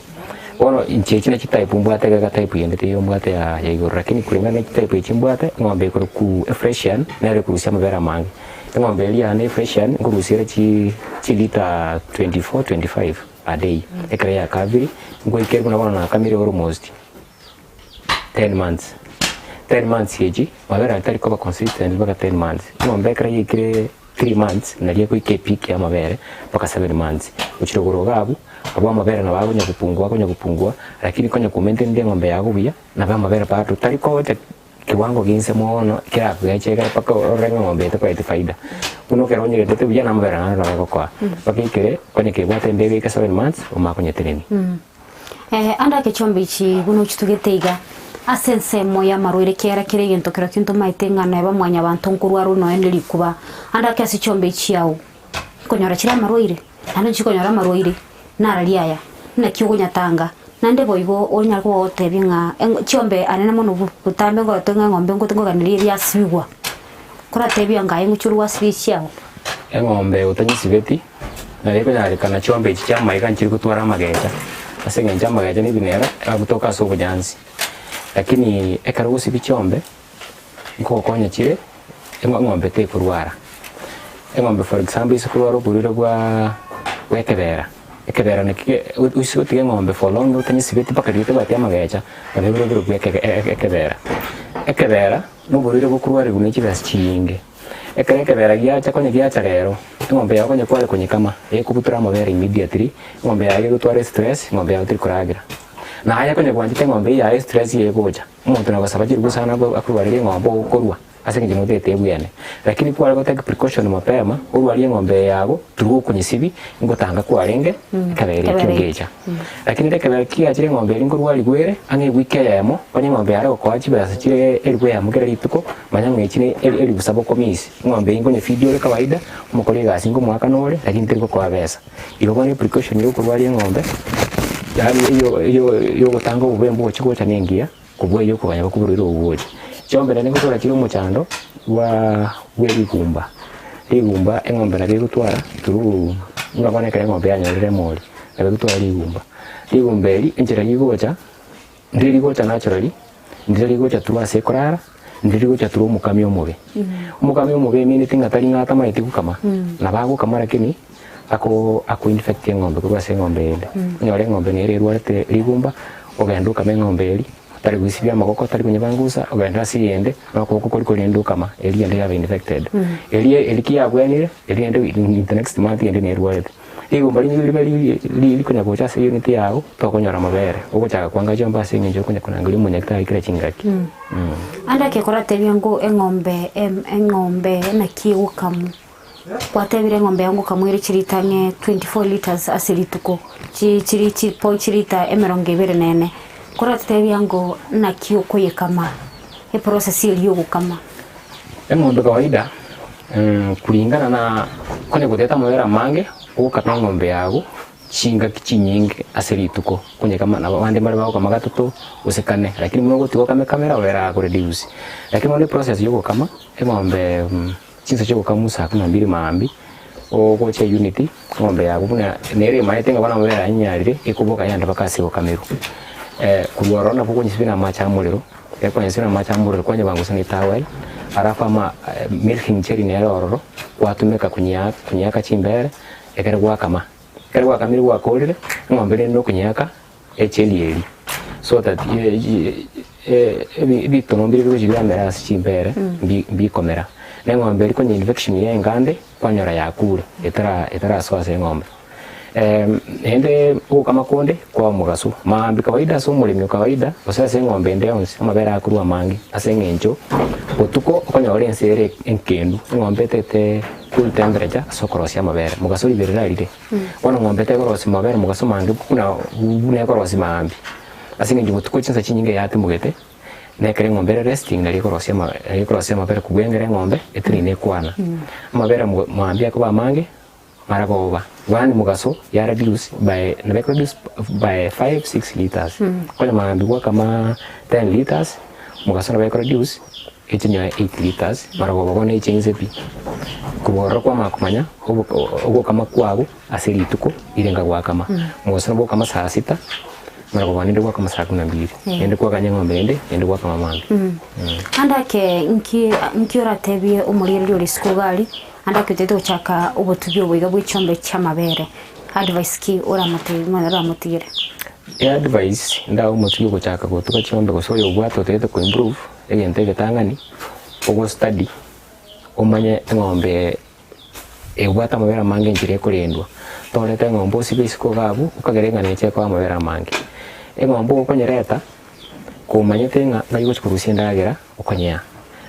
Bono inche echi nachi type mbwate iga type yende teiyo mbwate ya ya igoro, lakini kulingana ne chitype echi mbwate, eng'ombe ekorokwa Efresian nere ekorusia amabere amange. Eng'ombe eria yane efreshani nkorusia ere chi chilita 24, 25 a day, ekero yakabire, ngoikere buna bono nakamire almost 10 months. 10 months echi, mabere aria tari koba consistent mpaka 10 months. Eng'ombe ekero yaikire 3 months, naria egoika epeak ya amabere mpaka 7 months. Gochia rogoro iga abwo, abwo amabere nabo akonya kopungua akonya kopungua, lakini konya komaintainire eng'ombe yago buya, nabo amabere bado tari kocha. Kiwango ginse mono kerakogeche ekero mpaka orore ng'a eng'ombe eye tekoreti faida. Buna ekero onyerendete buya na amabere naye naro agokoa. Mpaka ekere onye kebwate embego eke 7 months omanye konyetenenia. Ande ake chiombe echi buna ochitugete iga, ase ensemo y'amarwaire kiagera kera egento kerokio ntomaete ng'a neba mwanyabanto nkorwara nonya ne rikuba. Ande ake ase chiombe echi chiao, nkonyora chire amarwaire, naende nchikonyora amarwaire. Nararia aya, naki okonyatanga? Naende boigo onyare kogotebia ng'a eng chiombe anene mono bu botambe ngorote ng'a eng'ombe ngote ngoganeria eriasibigwa. Koratebia ng'a aye ngochia orwe gwasibia echiago. Eng'ombe otanyesibeti, nabo ekonyarekana chiombe echi chi'amaiga nchiri gotwara amagecha, ase eng'encho amagecha na ebinera agotoka ase obonyansi. Lakini ekero ogosibia chiombe, nkogokonya chire, eng'ombe tekorwara. Eng'ombe for example ase korwara oborwaire bwa bwa ekebera, ekebera naki ge oise gotiga eng'ombe for long otanyesibeti mpaka riria etebwati amagecha, nabo ebire oboro bwa ekege ekebera. Ekebera, na oborwaire bokorwarigwa ne chibesa chinyinge, ekero ekebera giacha konya giacha rero, eng'ombe yago konya kware konyekama, ekobutora amabere immediately, eng'ombe yago egotwara estress, eng'ombe yago teri koragera. Naye konya gwanchete eng'ombe eyio yaye estress eye egocha, omonto nagosaba chiribu sana akorwarerie eng'ombe ogokorwa. Ase engencho notete ebwene. Lakini kware go take precaution mapema, orwarie eng'ombe eye yago, turwa okonyesibi, ngotanga kwarenge, ekebere ekio ngecha. Lakini ere ekebere kiachire eng'ombe eria nkorwarigwa ere, ang'e ewiki eyemo, onye eng'ombe yare gokoa chibesa chire elifu eyemo kera rituko, manya ng'a echi ne elifu saba okomiss. Eng'ombe eyio nkonye feed ore kawaida, omokori egasi nkomoakana ore, lakini teri gokoa besa. Igo bono eprecaution ya okorwaria eng'ombe. Yaani eyo eyo eyogotanga obobe mbogochi gocha na engiya kobua eyio okoganya bokoborwaire obo bogocha. Chiombe naende ngotwara chire omochando bwa bwa erigumba, rigumba eng'ombe nabo egotwara through buna bono ekero eng'ombe yanyorire emori, nabo egotwara rigumba. Rigumba eri enchera rigocha, ndire rigocha naturally, ndire rigocha through ase ekorara, ndire rigocha through omokami omobe. Omokami omobe emineti ng'a tari ng'a atamaeti gokama, nabo agokama lakini ako ako infect eng'ombe korwa ase eng'ombe eyende. Onyore eng'ombe nere erwarete rigumba, ogende okame eng'ombe eria, otari goisibia amagoko, otari konyebangusa, ogende ase eyende, na okoboko koria korende okama, eria ende yaba infected. Eria eri ki yabwenire, eria ende in the next month ende nerwarete. Rigumba rinyinge ribe ri ri rikonya gocha ase unit yago, tokonyora amabere, ogochaka kwanga chiombe ase eng'encho okonya konangeria omonyagitari kera chingaki. Ande ekero koratebia ng'o eng'ombe em eng'ombe naki egokamwa. Gwatebire eng'ombe yao ngokamwere chilita ang'e 24 litres ase rituko, chi chiri chipo chilita emerongo ebere na ene. Koratotebia ngo naki okoyekama, eprocess eria yogokama. Eng'ombe kawaida kulingana na konya goteta amabere amange, ogokama eng'ombe yago chingaki chinyinge ase rituko, konyekama nabo abande mbare bagokama gatato gose kane, lakini buna ogotiga okame kamere amabere akoreduce. Lakini bono eprocess yogokama eng'ombe. Chinsa chi'ogokamwa saa kumi na mbili maambia, ogocha eunit, eng'ombe yago buna nere emaete ng'a bono amabere aya nyarire, ekoboka yande mpaka ase egokamerwa. Korwa ororo nabo okonyesibia na amache a morero, ekero kwanyesibia na amache a morero kwanyebangusa na etowel, alafu ama milking jelly nere ororo, gwatumeka konyea konyeaka chimbere, ekero gwakama. Ekero gwakamire gwakorire, eng'ombe rende nokonyeaka echeli eria, so that ebitono mbire bigochi biamera ase chimbere mbikomera. Na eng'ombe eria konya infection ya engande kwanyora yakure etara etarasoa ase eng'ombe. Naende ogokama konde kwa omogaso, maambia kawaida ase omoremi o kawaida gose ase eng'ombe ende yonsi amabere akorwa amange ase eng'encho botuko okonyora ense ere enkendu, eng'ombe etete cool temperature ase okorosia amabere, mogaso riberera rire. Bono ng'ombe tegorosia mabere mogaso mange buna buna ekorosia maambia, ase eng'encho botuko chinsa chinyinge yatimogete, na ekero eng'ombe ere resting nari ekorosia ama nari ekorosia amabere kobua engere eng'ombe etenene ekwana. Amabere mo maambia akoba amange, maragoba, yaani mogaso ya reduce by nabo ekoreduce by 5, 6 litres. Onye maambia gwakama 10 litres, mogaso nabo ekoreduce. Echinyoe 8 litres, marogoba bono eche inse pi, korwa ororo kwamanya komanya ogokama kwago ase rituko rirenga gwakama. Mogaso nabo ogokama saa sita, marogoba nende gwakama saa kumi na mbili, naende kwaganya eng'ombe ende, naende gwakama mambia. Ande ake nki nki oratebie omorigereria ore isiko iga aria, ande ake otagete gochaka obotugi obo iga bwe chiombe chi'amabere, advice ki oramotebie oramotigere? Eadvice ndae omotugi ogochaka gotuga chiombe gose oyobwate otagete koimprove, Egento egetang'ani, ogo study omanye eng'ombe ebwate amabere amange enchera ekorendwa. Torete eng'ombe osibe isiko iga abwo, okagera ng'a neche ekoa amabere amange. Eng'ombe okonyereta, komanyete ng'a ngai ogochi korusia endagera okonyea.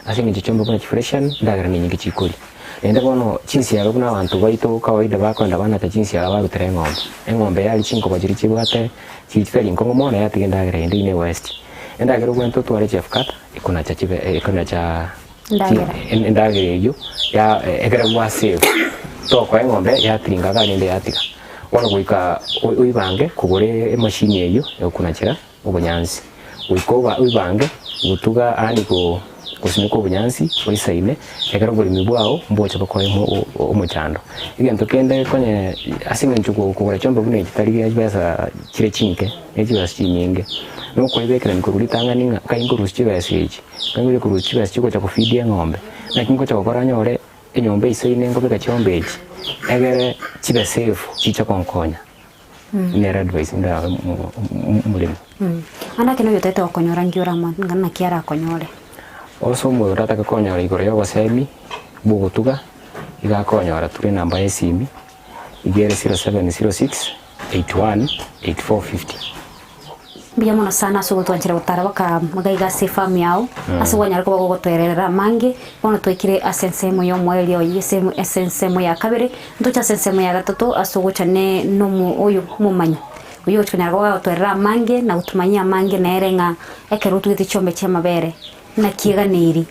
Ase eng'encho chiombe buna chifreshian, endagera nenyinge chikoria. Naende bono chinsiaga buna abanto baito kawaida bakoenda banacha chinsiaga barutera eng'ombe. Eng'ombe yaria chinkoba chiria chibwate chiri chitari nkong'u mono yatiga endagera ende ime ewaste. Endagera obwenerete otware chef cutter ekonacha chibe ekonacha Endagera. endagera eyio ya ekero gwasave tokoa eng'ombe yatiringa iga rende yatiga. Bono goika oibange kogora emashini eyio egokunachera obonyansi, goika oba oibange gotuga yaani go gosimeka obonyansi oisaine ekero oboremi bwao mboche bokoe omochando. Egento kende konye ase eng'encho kogora chiombe buna echi tari chibesa chire chinke. ne chibesa chinyinge, na okoibekerania korwa ritang'ani ng'a nkai nkorusia chibesa echi, nkai ngocha korusia chibesa chigocha kofeed eng'ombe, naki ngocha gokora nyore enyomba eisaine nkobeka chiombe echi, egere chibe safe chiche konkonya. Nere advice ndae omoremi. Ande ekero oyotagete gokonyora nki oramo naki arakonyore? Ase omonto otatake konyora igoro ya obosemi bwa ogotuga, iga akonyora through enamba ya esimi, iga ere 0706. 81 8450. Mbuya mono sana ase ogotwanchera gotara baka iga iga ase efarm yao, ase kwanyara koba gogotoererera amange, bono twaikire ase ensemo ya omoerio oyio ase ase ensemo ya kabere, ntoche ase ensemo ya gatato ase ogocha ne nomo oyo omomanyi, oyio ogochi konyara koba agotoerera amange na gotumanyia amange nere ng'a ekero otugete chiombe chi'amabere, naki eganeiri,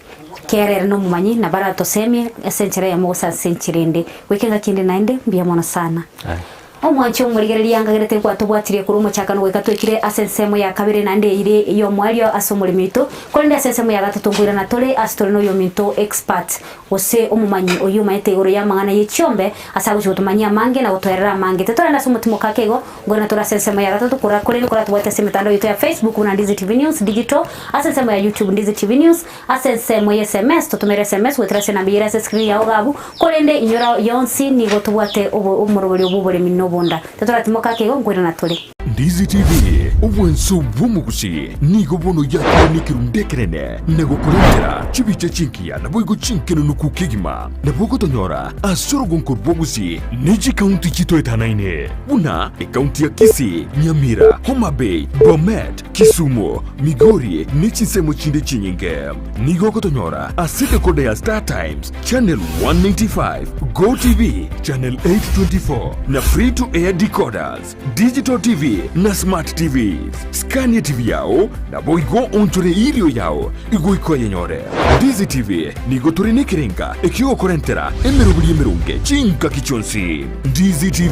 kera ere nomomanyi nabo aratosemie ase enchera eyemo gose ase enchera ende. Goika engaki ende naende, mbuya mono sana. Aye. Omwanche omorigereria ngagerete gwatobwatirie korwa omochakano goika twekire ase ensemo ya kabere naende eire y'omoerio ase omoremi oito, korende ase ensemo ya gatato nkoirana tore ase tore noyominto expert gose omomanyi oyio omanyete igoro y'amang'ana ye chiombe ase agochia gotomanyia amange na gotoerera amange. Titorenda ase omotimoka ake igo, nkoirana tore ase ensemo ya gatato kora korende koratobwate ase emetandao yaito ya Facebook buna Ndizi TV News Digital, ase ensemo ya YouTube Ndizi TV News, Ase ensemo ye sms, totomere sms goetera ase enamba eyere ase screen yao iga abwo, korende inyora yonsi nigo tobwate obo omorobori obwo oboremi na obonda. Titoratimoka ake igo, nkoirana tore. Ndizi TV, obwanso bw'omogusi, nigo bono yakire nekerundu ekenene na gokorentera chibicha chingiya naboigo chinkenunuku kegima. Nabo ogotonyora ase orogonko rw'ogusi ne chikaunti chitoetanaine buna ekaunti ya Kisii, Nyamira, Homa Bay, Bomet, Kisumu, Migori, ne chinsemo chinde chinyinge. Nigo ogotonyora ase decoder ya Star Times, channel 195, Go TV, channel 824, na free to air decoders, digital TV na smart TVs. Scan etv yao naboigo onchore erio yao igoika oyenyore. Ndizi TV nigo tore nekerenga ekiogokorentera emeroberi emeronge chingaki chionsi. Ndizi TV,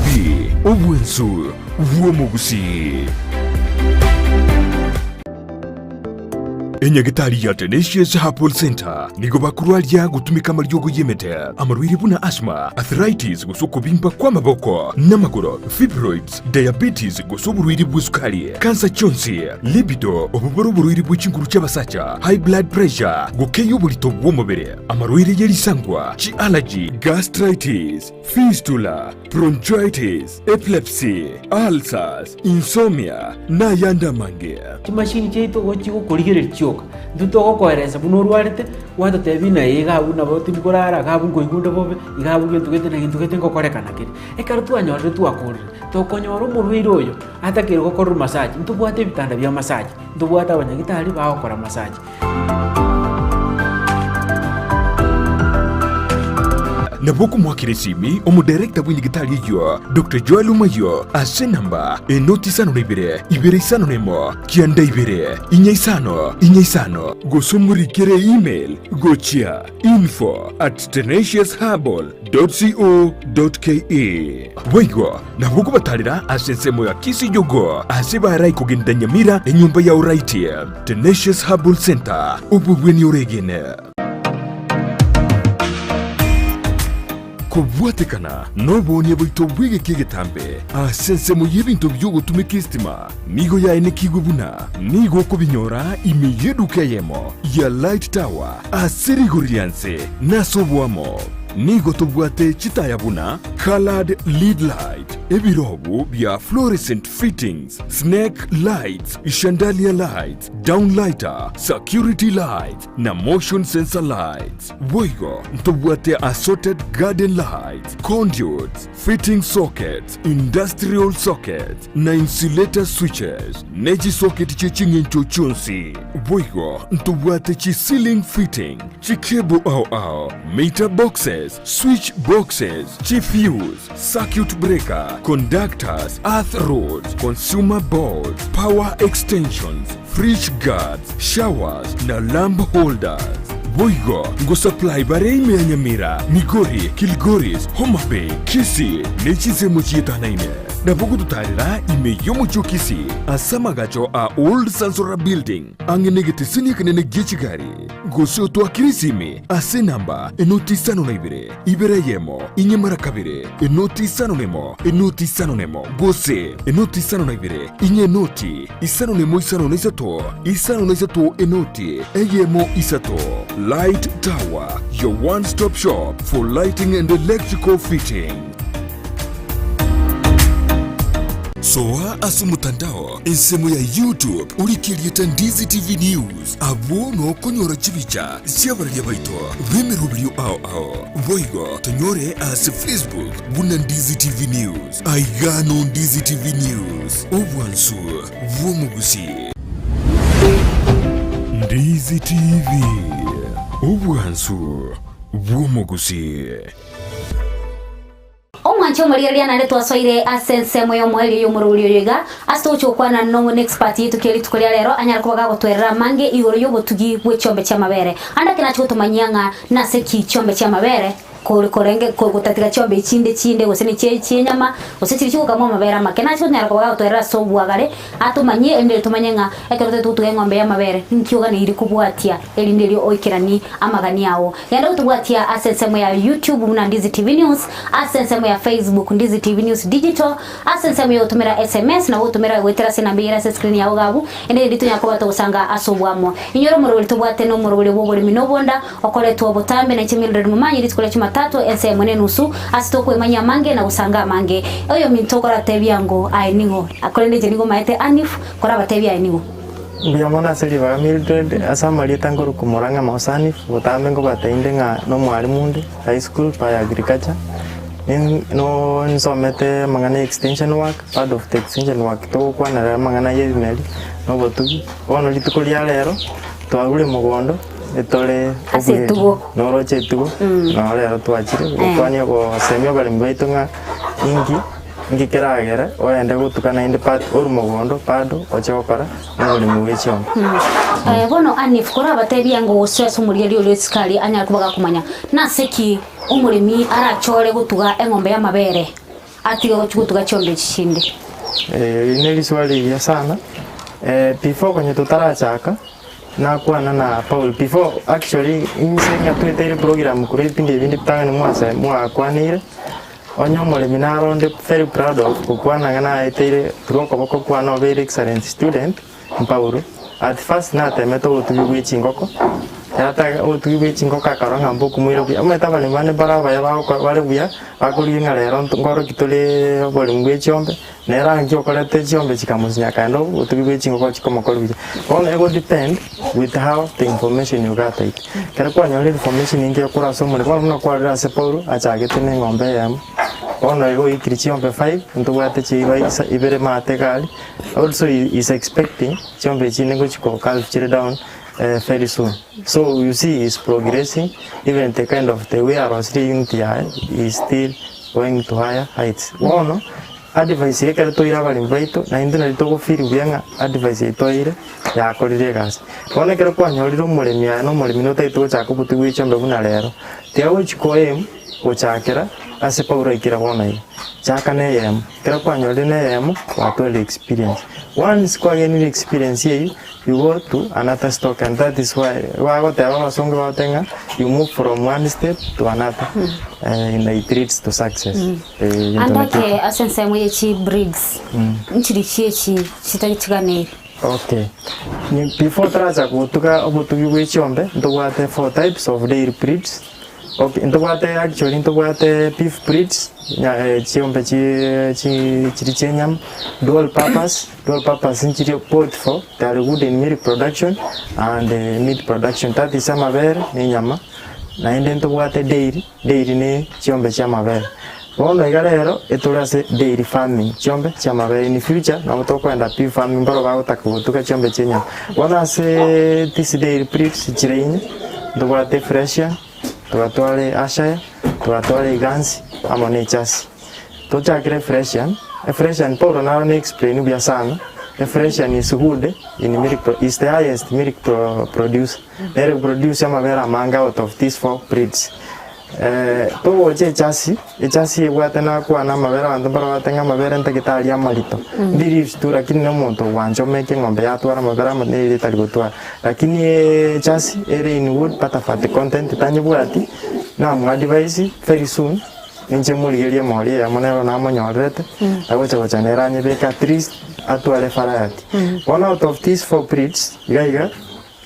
obwensu bw'omogusii. Enyagitari ya Tenacious Herbal Center nigo bakorwaria gotumeka amariogo y'emete, amarwaire buna asthma, arthritis gose okobimba kw'amaboko n'amagoro, fibroids, diabetes gose oborwaire bw'esukari, kansa chionsi, libido, obobore oborwaire bwe chinguru chi'abasacha, high blood pressure, gokeyia oborito bw'omobere, amarwaire ye risangwa, chi'allergy, gastritis, Fistula, bronchitis, epilepsy, ulcers, insomnia, na ayande amange. Chimashini chiaito igo chigokorigereria chioka, intwe togokoeresa buna orwarete, gwatotebia ng'a ee iga abwo nabo tindi korara, iga abwo nkoigwa onde bobe, iga abwo gento gete na gento gete ngokorekana kere. Ekero twanyorire twakorire, tokonyora omorwaire oyo atakeire gokorerwa massage, ntobwate ebitanda bia massage, ntobwate abanyagitari bagokora massage. Nabo okomoakera esimi omodirector bw'enyigitari eyio, Doctor Joel Omayio, ase enamba enoti isano na ibere, ibere isano na emo, kianda ibere, inya isano, inya isano, gose omorikere email gochia info at tenaciousherbal dot co dot ke. Boigo nabo okobatarera ase ensemo ya Kisii-Jogoo ase barai kogenda Nyamira enyomba ya Oraiti. Tenacious Herbal Center, obobweni oregene. Kobwatekana noboonia bwaito bw'egeka egetambe ase ensemo y'ebinto bi'ogotumeka estima nigo yaenekigwe buna nigo okobinyora ime y'eduka eyemo ya Light Tower ase rigori ria nse na ase oboamo. Nigo tobwate chitaya buna coloured lead light, ebirobu bia fluorescent fittings, snake lights, chandelier lights, downlighter, security lights, na motion sensor lights. Boigo ntobwate assorted garden lights, conduits, fitting sockets, industrial sockets, na insulator switches, ne chisocket chie ching'encho chionsi. Boigo ntobwate chi ceiling fitting, chicable ao ao, meter boxes, switch boxes, chifuse, circuit breaker, conductors, earth rods, consumer boards, power extensions, fridge guards, showers na lamp holders. Boigo ngosupply bare ime ya Nyamira, Migori, Kilgoris, Homa Bay, Kisii ne chinsemo chietanaine. Nabo gototarera ime y'omochie o Kisii ase amagacho a Old Sansora Building ang'e negeteseni ekenene gie chigari. Gose otwakere esimi ase enamba enoti isano na ibere, ibere eyemo, inye mara kabere, enoti isano nemo, enoti isano nemo, gose enoti isano na ibere, inye enoti isano nemo isano na isato, isano na isato enoti eyemo isato. Light Tower, your one stop shop for lighting and electrical fitting. Soa ase omotandao ensemo ya YouTube orike erieta Ndizi TV News, abwo nokonyora chibicha chi'abararia baito b'emeroberio ao ao. Boigo tonyore ase Facebook buna Ndizi TV News. Aiga no Ndizi TV News, obwansu bw'omogusii. Ndizi TV, obwansu bw'omogusii. Omwanche omorigereria naende twasoire ase ensemo y'omoerio y'omorori oyo iga, ase togochia gokwana nomo expert y'etukia rituko ria rero anyare koba gagotwerera amange igoro y'obotugi bwe chiombe chi'amabere. Ande ake nachia gotomanyia ng'a nase ki chiombe chi'amabere. Kore korenge gotatiga chiombe echinde chinde, gose ne chie chienyama, gose chiria chigokamwa amabere amake. Nache onyare koba gagotoerera ase obwagare, atomanyie erinde tomanye ng'a ekero totagete gotuga eng'ombe y'amabere, ninki oganeiri kobwatia erinde erio oikeranie amagani ao. Genda gotobwatia ase ensemo ya YouTube buna Ndizi TV News, ase ensemo ya Facebook Ndizi TV News Digital, ase ensemo ya gotomera SMS nabo gotomera goetera ase enamba eyere ase escreen yao iga abwo, ende rende tonyare koba togosanga ase obwamo. Inyora omoroberi tobwate na omoroberi bw'oboremi na obonda, Okoretwa obotambe na inche Mildred Momanyi rituko ria Jumatatu ensa emo nenusu, ase tokwemanyia amange na gosanga amange. Oyominto okoratebia ngo aye ning'o? Korende inche nigo maete Anif korabatebie aye ning'o. Mbuya mono ase ribaga Mildred, ase amarieta nkorokwa Murang'a Mouse Anif, botambe nkobateinde ng'a nomwalimu onde high school by agriculture, no nsomete amang'ana ya extension work, part of the extension work togokwanera amang'ana ya ebimeri na obotugi. Bono rituko ria rero, twarure mogondo. Etore Ase obuya etugo. noroche etugo noro rero twachire gokwania gosemia abaremi baito ng'a inki inki keragere oende gotuka naende part orwe mogondo bado oche gokora oboremi bwe chiombe. Eh, bono Anif, korabatebie ango gose ase omorigereria oria esukari anyare koba gakomanya, nase ki omoremi arachore gotuga eng'ombe y'amabere atige gochia gotuga chiombe echi chinde? Eri ne riswali rigiya sana, before konya totarachaka. Nakwana na Paul before actually inche ng'atweteire program korwa ebipindi ebinde bitang'ani mwase mwakwaneire, onye omoremi naro onde very proud of gokwana ng'a naeteire korwa okoboko kwane obeire excellent student Paulo. At first natemete obotugi bwe chingoko, yataka obotugi bwe chingoko akarora ng'a mbokomoira buya, omanyete abaremi bande mbare abaya bagokora bare buya, bakorigia ng'a rero nkoroki tore oboremi bwe chiombe. Nere anki okorete chiombe chikamochinya akaenda obotugi bwe chingoko chikomokora buya. Bono ego depend with how the information you got it. Ekero kwanyorire information engiya korwa ase omoremi, bono buna kwarure ase Paulo achagete na eng'ombe eyemo, bono igo oikire chiombe five, ntobwate chiiba isa ibere maate iga aria, also he is expecting chiombe echi nigo chiko calve chire down very soon. So you see he is progressing even the kind of the way arosirie unit yaye he is still going to higher heights. Bono Advice eye ekero toire abaremi baito, na intwe nari togo feel buya ng'a advice eye twaeire yakorire egasi. Bono ekero kwanyorire omoremi aye na omoremi notagete gochaka obotugi bwe chiombe buna rero, tiga gochi ko aim gochakera ase Paulo aikire bono iga. Chaka na eyemo, ekero kwanyorire na eyemo, gwatwarire experience. Once kwagenire experience eywo, you go to another stock and that is why bagoteba abasongo bagoteba ng'a you move from one step to another and it leads to success. Egento Ande nakio ake ase ensemo ye chibrigs, nchiri chi'echi chitachiganeiri. Okay. Ni- Before taracha gotuga obotugi bwe chiombe, ntobwate four types of dairy breeds. Okay, ntobwate actually ntobwate beef breeds, nya- eh, chiombe chi- chi- chiri chienyama, dual purpose, dual purpose nchiri both for they are good in milk production and eh, meat production, that is amabere na enyama. Naende ntobwate dairy, Dairy ne chiombe chi'amabere. Bono iga rero etore ase dairy farming, chiombe chi'amabere. In future nabo tokoenda pig farming mbaro bagotaka gotuga chiombe chi'enyama. Bono ase this dairy breeds chire inye, ntobwate Fresian, togatware Ayrshire, togatware Igansi amo ne Jersey. Tochakere Fresian, Efresian Paulo naro ne explain buya sana, Efresian is good in milk pro is the highest milk pro producer. Nere produce amabere amange out of these four breeds. Eh, togocha echasi, echasi ebwate nakwana amabere abanto mbarabate ng'a amabere ntagete aria amarito. Mbiri tu lakini na omonto ogwancha omeke eng'ombe yatwara amabere ama nere etari gotwara. Lakini echasi ere in good butterfat content tanyebwati, namoadvise very soon, ninche morigerie emori eyemo nero namonyorerete, agocha gocha nere anyebeke at least atware variety. Bono out of these four breeds, iga iga.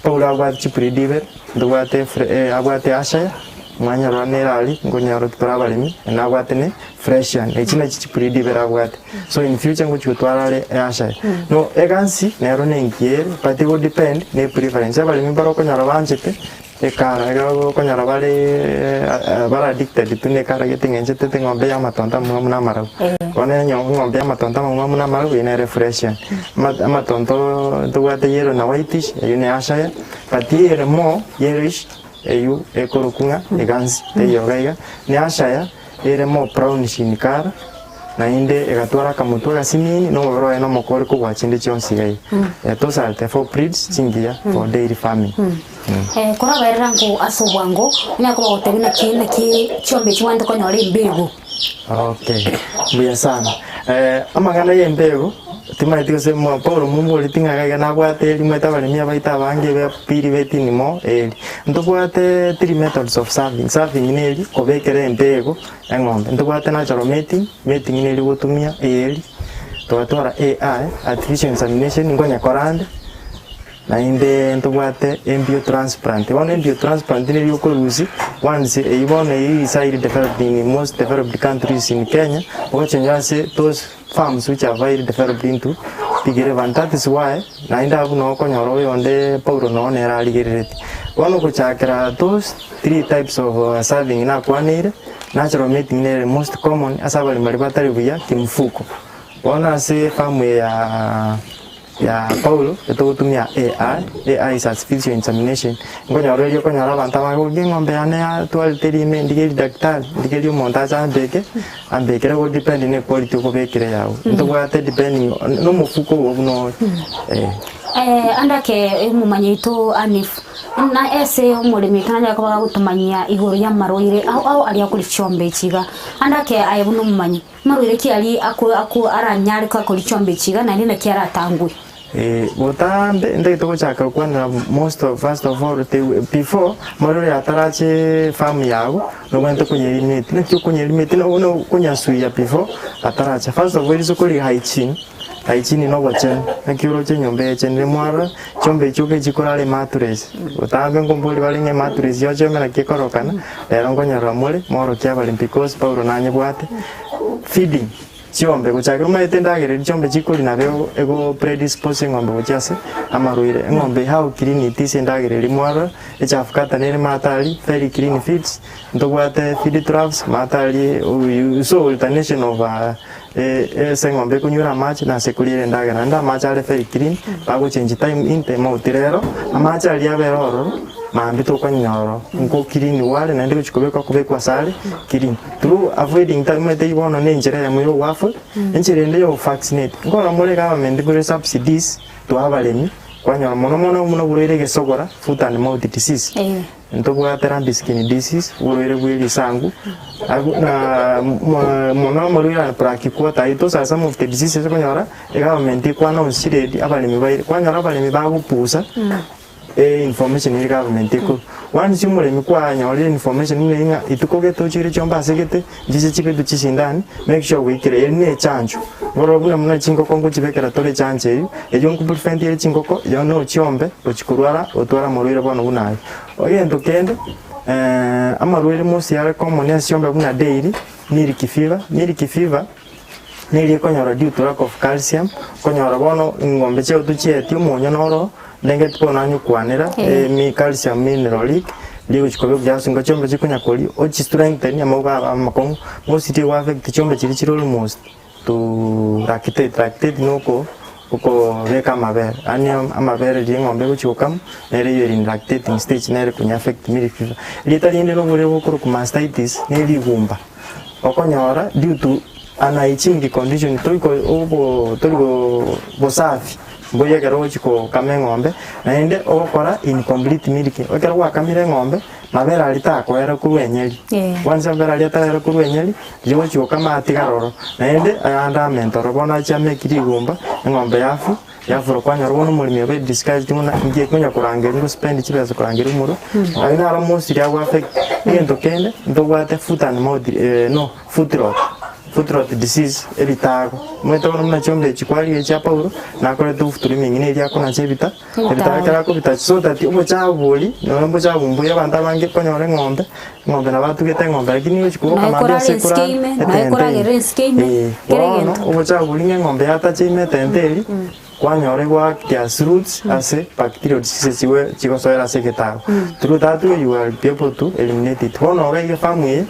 Paulo abwate chipridi ibere, ntobwate Efre- eh, abwate Ashaya, mwanyorora nere aria, nkonyora tore abaremi, naende abwate ne Fresian, echi nachi chipridi ibere abwate. So in future ngochi gotwara are Ashaya. No egansi nero nengiya ere, but ego depend ne preference. Abaremi mbare okonyora banchete ekara, ekero okonyora bare bare addicted tu na ekara gete ng'enchete eng'ombe ya amatonto amang'amu na amarabu. Bono enyo eng'ombe ya amatonto amang'amu na amarabu eyio nere Fresian. Amatonto ntobwate yellow na whitish, eyio ne Ayrshire, but ere more yellowish eyio ekorokwa ng'a egansi teiyo iga iga, ne Ayrshire ere more brownish in colour. Naende egatwara akamotwe agasimini, na omobere oye nomokore kobua chinde chionsi iga iga. Those are the four breeds chingiya for dairy farming. Koraberera nko ase obwango, onyare koba gotebia naki naki chiombe chibwenerete konyora embegu. Okay, mbuya sana. Amang'ana ya embegu, timanyeti gose mwa Paulo momboreti ng'a iga iga nabwate eri omanyete abaremi abaito abange be piri betini mo eri. Ntobwate three methods of serving, serving neri kobekera embegu Eng'ombe ntobwate natural mating, mating neri gotumia eeri, togatwara AI, artificial insemination nkonyekora ande, naende ntobwate embryo transplant. Bono embryo transplant neri okorusia once eywo bono eywo is highly developed in most developed countries in Kenya, ogochenjwa ase those farms which are highly developed into big river and that is why naende abwo noo okonyora oyonde Paulo noo nere arigereretie. Bono gochakera those three types of serving nakwaneire, natural mating nere most common ase abaremi baria batari buya kimfuko. Bono ase farm eye ya ya Paulo etogotumia AI, AI is artificial insemination, nkonyora erio okonyora abanto abange boka eng'ombe yane yatwarete rime ndigerie daktari, ndigerie omonto ache ambeke, ambekere go depend ne equality okobekera eyago. Ntobwate depending on na omofuko ogo buna ore eh. Ande ake omomanyi oito Anif, na ase omoremi oito nanyare koba gagotomanyia igoro y'amarwaire ao ao aria akori chiombe echi iga. Ande ake aye buna omomanyi, Marwaire ki aria ako ako aranyare gokora chiombe echi iga, naende naki aratangwe? Botambe ntagete gochaka gokwanera most of first of all te before marwaire atarache farm yago nobwenerete konyelimit, naki okonyelimit no no konyasuia before ataracha. First of all risuko ria hygiene, hygiene na obochenu, naki oroche enyomba eye echenire mwarora chiombe echio oke chikorara emattress, botambe nkombori bare ng'a emattress yochome naki ekorokana, rero nkonyorora more mworokia abaremi because Paulo nanyebwate. Feeding, chiombe, gochakera omanyete endagera eria chiombe chikoria nabo ego ego predispose eng'ombe gochia ase amarwaire. Eng'ombe how clean it is endagera eria mwarora, echafu kata nere maate aria, very clean feeds, ntobwate feed troughs, maate aria so alternation of ase eng'ombe ekonywera amache na ase ekoriera endagera. Naende amache are very clean, bagochengi time in time out. Rero, amache aria abere ororo, mambia tokonyora nko clean are naende gochia kobekwa akobekwa ase are clean. Through avoiding tari omanyete eyio bono na enchera eyemo ya ogoavoid, enchera ende ya ovaccinate. Nkorora more government kore subsidies to abaremi, kwanyora mono mono buna oborwaire egesogora, foot and mouth disease. Ntobwate lumpy skin disease, oborwaire bwe risangu, abwo na mono amarwaire aya black quarter aywo those are some of the diseases okonyora, egovernment ekwana chiredi abaremi baire, kwanyora abaremi bagopusa. Information ere government ekorwa. Once omoremi kwanyorire information buna eye ng'a rituko gete ochiire chiombe ase gete, nchiche chibetwe chisindani, make sure goikera eri ne echanjo. Bororo buna buna chingoko ngochibekera tore echanjo eywo, eywo nko prevent ere chingoko, eywo no chiombe gochi korwara gotwara amarwaire bono buna aywo. Egento kende, amarwaire mostly are common ase chiombe buna dairy, milk fever, milk fever. Neri ekonyora due to lack of calcium, okonyora bono eng'ombe chiago tochieti omonyo noro, ndengeti bono nanye okwanera emi calcium mineral leak, rigochi koba buya ase ingo chiombe chikonya koria, ochi strengthen amauga aba amakong'u, mostly rigo affect chiombe chiria chire almost to lactate, lactate na oko okobeka amabere, yaani amabere riria eng'ombe egochi gokama, nere eywo ere in lactating stage nere ekonya affect milk fever. Erieta rinde nobore bokorokwa mastitis, na erigumba. Okonyora due to unhygienic condition tori ko obo tori go bosafi mbuya ekero ogochi kokama eng'ombe, naende ogokora incomplete milking. Ekero gwakamire eng'ombe, mabere aria takoera korwa enyeri, once amabere aria ataraera korwa enyeri, riria ogochi gokama atigare ororo. Naende ayande amente ororo, bono achia ameki rigumba, eng'ombe yafu. Yafura kwanyora bono omoremi obe discouraged buna inki konya korangeria ngo spend chibesa korangeria omoro, ayio naro mostly ago affect. Egento kende ntobwate foot and mouth no foot rot, foot rot disease ebitago, omanyete bono buna chiombe echi kwarigia chia Paulo, nakorete hoof trimming na eria akonacha ebita, ebitago ekero akobitacha so that obochafu boria nonye obochafu mbuya abanto abange okonyora eng'ombe, eng'ombe nabo atugete eng'ombe lakini gochi koboka Naye mambia korara ase ensike ekorara ime, naye etente koragerera ime. ensike ime, Eh, kera bono egento. obochafu boria ng'a eng'ombe yatacha ime etente eria, kwanyora egwaakia as roots ase bacterial diseases chigwe chigosoera ase egetago. Through that way you will be able to eliminate it. Bono iga iga efamu eye,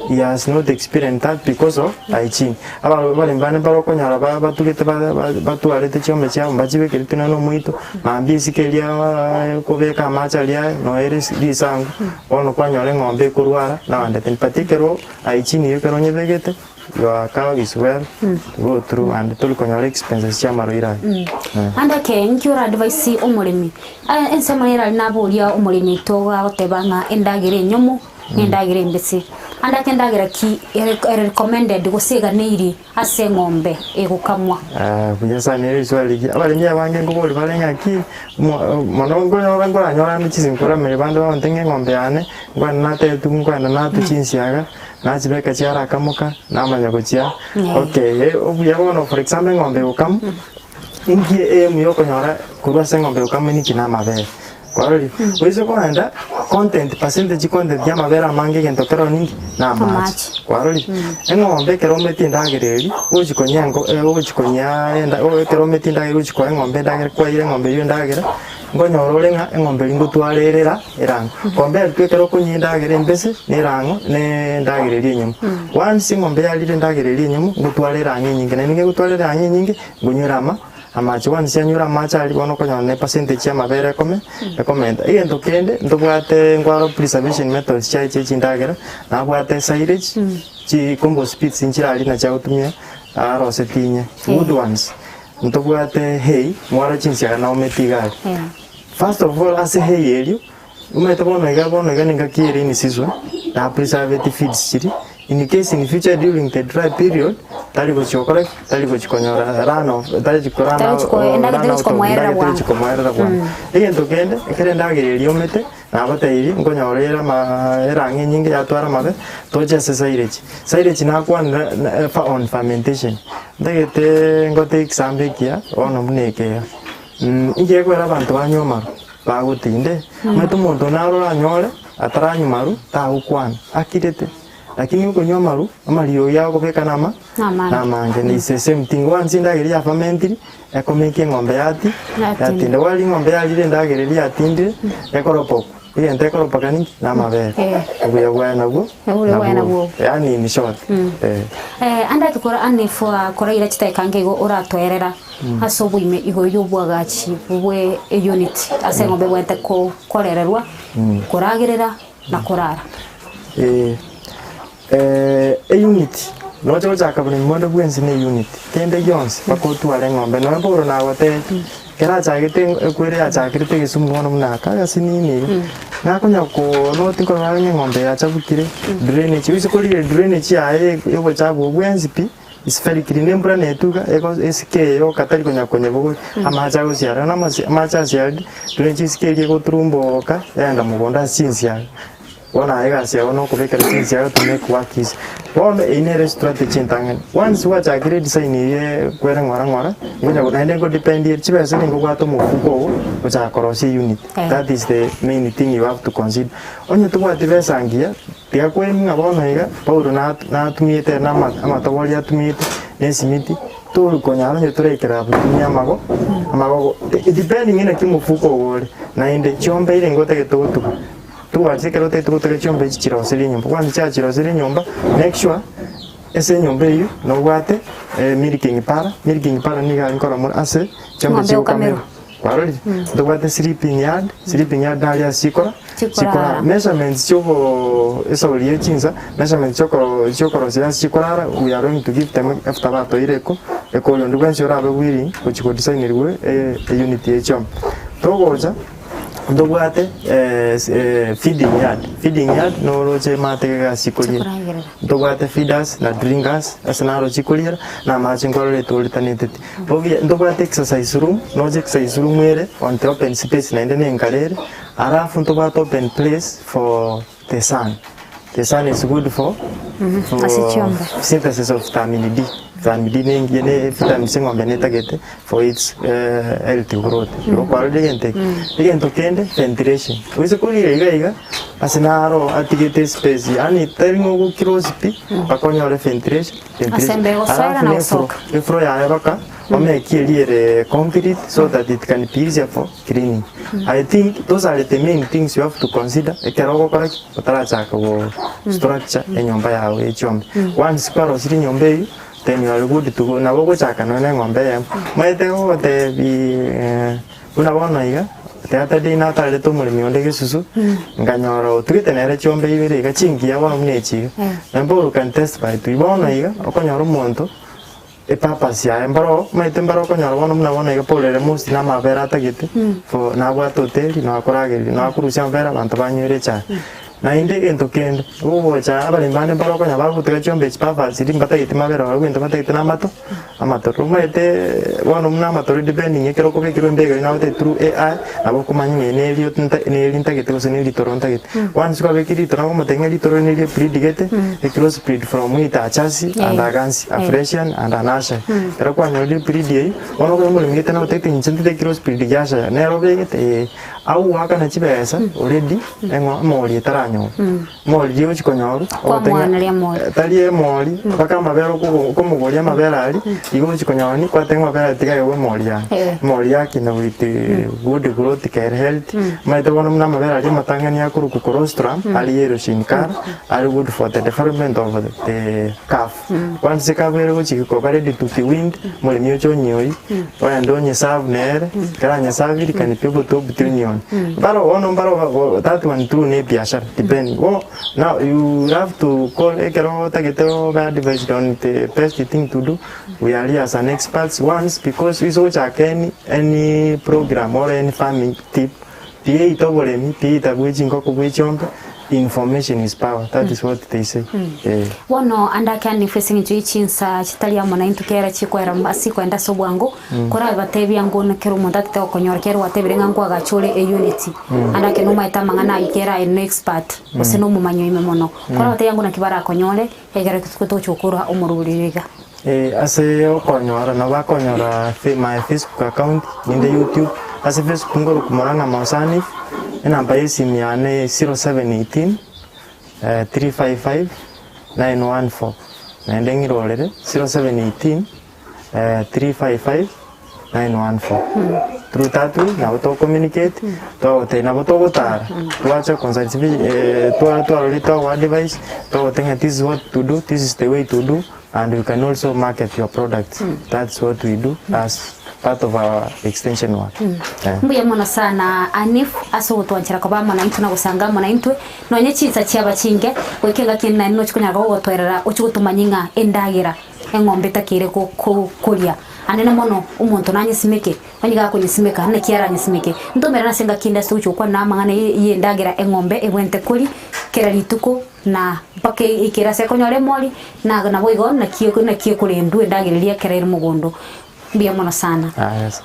he has not experienced that because of hygiene. Aba abaremi bande mbare okonyora ba batugete ba ba batwarete chiombe chiabo mbachibekereti nonya na omoito, mambia isiko eria kobeka amache aria nonya ere risangu, bono kwanyora eng'ombe ekorwara na abande tindi. But ekero hygiene eywo ekero onyebegete. Your cow is well to go through and tori konyora expenses chia amarwaire aya. Eh. Ande eke nki ora advise omoremi? Aye ensemo nere aria naboria omoremi oito iga agoteba ng'a endagera enyomo na endagera embese. Ande ake endagera ki ere ere recommended gose eganeiri ase eng'ombe egokamwa? Ah, buya sana ere riswali rigiya. Abaremi abange nkobori bare ng'aki, mo- mono nkonyora nkoranyora ande chisinkoramere bande bagontebia ng'a eng'ombe yane, nkogenda natebiwu nkogenda natwe chinsiaga, Nachibeka chiarakamoka, namanya gochia. Okay, eh, obuya bono for example eng'ombe egokama, inki aim ya okonyora korwa ase eng'ombe egokama ninki na amabere. Kwarorire? Oise kogenda content percentage content ya amabere amange egento keroo ninki? Na amache. Amache. Kwarorire? Eng'ombe ekero ometi endagera eria, ogochi konyia engo ogochi konyia enda ekero ometi endagera ogochi koa eng'ombe endagera kwaira eng'ombe eywo endagera, Nkonyora ore ng'a eng'ombe eria ngotwara ere era erang'o. Compared to ekero okonywa endagera embese na erang'o na endagera eria enyomba. Once eng'ombe yarire endagera eria enyomba, ngotwara erang'o enyinge naende ngegotwara erang'o enyinge, nkonywera ama amache. Once yanywire amache aria bono okonyora ne percentage ya amabere ekome ekomenta. Egento kende ntobwate nkwaro preservation methods chiaye chia chindagera, nabwate silage, chi compost pits nchirari nachio agotumia arosetie inye, good ones. Ntobwate hay, mwaro chinsiaga nao meti iga aria. First of all ase hay erio, omanyete bono iga bono iga nengaki ye rainy season, na preserveti feeds chiria, in case in future during the dry period, tari gochi gokora ki? Tari gochi konyora run off, tari gochi ko run Tari gochi ko- endagera run tari gochi out of komoerera endagera tari bwango. gochi komoerera bwango. Egento kende, ekero endagera eria omete, Nabatebirie, nkonyora ere erang'o enyinge yatwara amabe, toche ase silage. Silage nakwanire na on fermentation, ntagete ngote example ekiya bono buna eke iga, inki gekoera abanto banywa amaru bagotinde, omanyete omonto naro oranyore ataranywa maru tagokwana, akirete, lakini okonywa amaru, amariogi agokobeka nama namange, na is the same thing, once endagera eria yafermentiri, Ekomeka eng'ombe yati yatinde. Gwari eng'ombe yarire endagera eria yatindire, ekoropokwa. Egento ekoropoka ninki? Namabere. Obuya bwaye nabwo Obuya bwaye nabwo. Yaani in short. Eh. Eh, ande akekora ane fwa koraira chidakika nge igo oratoerera ase oboime igo y'obwagachi bwe eunit ase eng'ombe ebwenerete ko korererwa, koragerera na korara. Eh. Eunit, noche gochaka buna omonde bwensi ne eunit, kende gionsi mpaka otware eng'ombe, nonya Paulo nagotebia, ekero achagete ekwere yachakerete egesumu bono buna aka agasinini iga, nakonya ko noti nkorora ng'a eng'ombe yachabukire, drainage, oise korigereria drainage yaye ya obochafu obwo bwensi pi, is very clean, embura netuga ego esike eye yoka tari konya konyebogoria, amache agosiara, bono amase amache asiarire, drainage esike eria egoturumboka, yaenda mogondo ase chinsiaga. Bono aye egasi yao nokobekera chinsiaga to make work easy. Bono eyio nere estrategy entang'ani. Once gwachakire edesign eye ekwere ng'ora ng'ora, ngonya naende nkodepend ere chibesa nigo obwate omofuko ogo gochaka korosia eunit. That is the main thing you have to consider. Onye tobwati besa ngiya, tiga kwemia ng'a bono iga, Paulo nat natumiete ere na ama amatobori atumiete, na esimiti, tori konyara onye toraikera abwo tumia amago amagogo depending naki omofuko ogo ore. Naende chiombe ere nigo otagete gotuga. Tobwati ekero otagete gotuga chiombe echi chiroserie enyomba, kwanza chiachiroseria enyomba, make sure ase enyomba eywo nobwate milking parlour, milking parlour nigo arenge korora ase chiombe Eng'ombe chigokamerwa. egokamerwa. Kwarorire? Ntobwate sleeping yard, sleeping yard naria ase chikora Chikorara. chikorara. Measurements chiogo esauri ye chinsa, measurements chiokoro chiokorosia ase chikorara, we are going to give them after batoire eko, ekoria onde bwensi orabe willing gochi godesigneriwa eunit ye chiombe. Togocha. Ntobwate feeding yard, feeding yard noroche emate egasi koria, Chikoragerera. ntobwate feeders na drinkers ase naro chikoriera na amache nkorora toritaneteti. Obuya ntobwate exercise room, noche exercise room ere on the open space naende na enkare ere, alafu ntobwate open place for the sun. The sun is good for for Ase chiombe. synthesis of vitamin D. Vitamin D ne engiya ne vitamin C eng'ombe netagete for its healthy growth. Igo kwarorire egento eke. Egento kende ventilation. Oise korigia iga iga ase naro atigete space yaani tari ng'a ogoclose pi mpaka onyore ventilation Ase embe egosoera Alafu na ne efloor, gosoka. efloor yaye mpaka omekie riere concrete so that it can be easier for cleaning. I think those are the main things you have to consider ekero ogokora ki? Otarachaka go structure enyomba yago ye chiombe. Once kwarosirie enyomba eywo, then you are good to go. Nabo ogochaka nonya na eng'ombe eyemo. Omanyete gogotebi buna bono iga, The other day natarete omoremi onde gesusu, nkanyora otugete nere chiombe ibere iga chingiya bono buna echi iga. Na Paul can testify to you. Bono iga, okonyora omonto, epurpose yaye mbaroo, omanyete mbare okonyora bono buna bono iga Paul ere most na amabere atagete, for nabwate hoteli, nakoragereria, nakorusia amabere abanto banywere echae. Naende egento kende, ogocha abaremi bande mbare okonyora bagotiga chiombe echi purposely mbatageti mabere barabwo egento batagete na amato, amatoro. Omanyete bono buna amatoro depending ekero okobekerwa embega eywo nagotebia through AI, nabo okomanya ng'a eye neri nta neri ntagete gose ne ritoro ntagete. Once kwabekire ritoro nabo okomotebia ng'a ritoro eri neri ebreed gete, e cross breed from wheat a chassis and a gansi, a fresian and an ashaya. Ekero kwanyorire ebreed eywo, bono okonyora omoremi gete nagotebia inche ntagete ecross breed gia ashaya, nere obegete eh. Agogoakana chibesa already eng'o emori etaranyorwa. Emori riria ogochi konyorwa, ogote ng'a Kwamwana ria emori. tari emori, mpaka amabere okogo okomogoria amabere aria, igo ogochi konyora ni kwateba ng'a amabere aya tiga aegwe emori yane. Eh. Emori yakina with good growth kere healthy, omanyete bono buna amabere aria amatang'ani akorokwa colostrum, aria yellowish in colour, are good for the development of the calf. Once kabere gochia koba ready to be weaned, omoremi oche onyioyi, ogende onyeserve nere, ekero anyesaviri can be able to obutwa onioni. Mbaro bono mbaro ba that one true ne ebiashara depending. Bo now you have to call ekero otagete obe advised on the best thing to do, we are here as an experts once because ase ogochaka any any program or any farming tip, Tiyaita oboremi, tiyaita bwe chingoko bwe chiombe, information is power, that is what they say, eh. Bono ande ake anifu ase eng'encho ye chinsa chitari amo naintwe kera chikoera ase koenda ase obwango, korabatebia ng'o na kera omonto atete gokonyora kera gwatebire ng'a nkoagacha ore eunity. Ande ake nomaete amang'ana ayio kera aye no expert, gose na omomanyi oime mono. Korabatebia ng'o naki barakonyore, egere togochi gokora omorobori iga. Ase okonyora nabo bakonyora my Facebook account ninde YouTube, ase Facebook nkorokwa Murang'a Mosanif, enamba ya esimi yane 0718 355 914, naende ng'irorere 0718 355 914. Through that way nabo to communicate, twagotebia nabo togotara, twacha consult twarorire twagoa advice, twagotebia ng'a this is what to do, this is the way to do. And you can also market your products that's what we do as part of our extension work. Eh. Mbuya mono sana Anif ase ogotwanchera koba amo naintwe na gosanga amo naintwe nonye chinsa chiaba chinke goika engaki ende naende nochi konyara gogotoerera ochi gotomanyia ng'a endagera eng'ombe etakeire go ko koria anene mono omonto nanyesimeke onye gakonyesimeka naki aranyesimeke ntomerane ase engaki ende ase togochi gokwana amang'ana ye ye endagera eng'ombe ebwenerete koria kera rituko Na mpaka eikere ase ekonyora emori, na naboigo naki naki ekorendwa endagera eria ekero ere mogondo. Mbuya mono sana.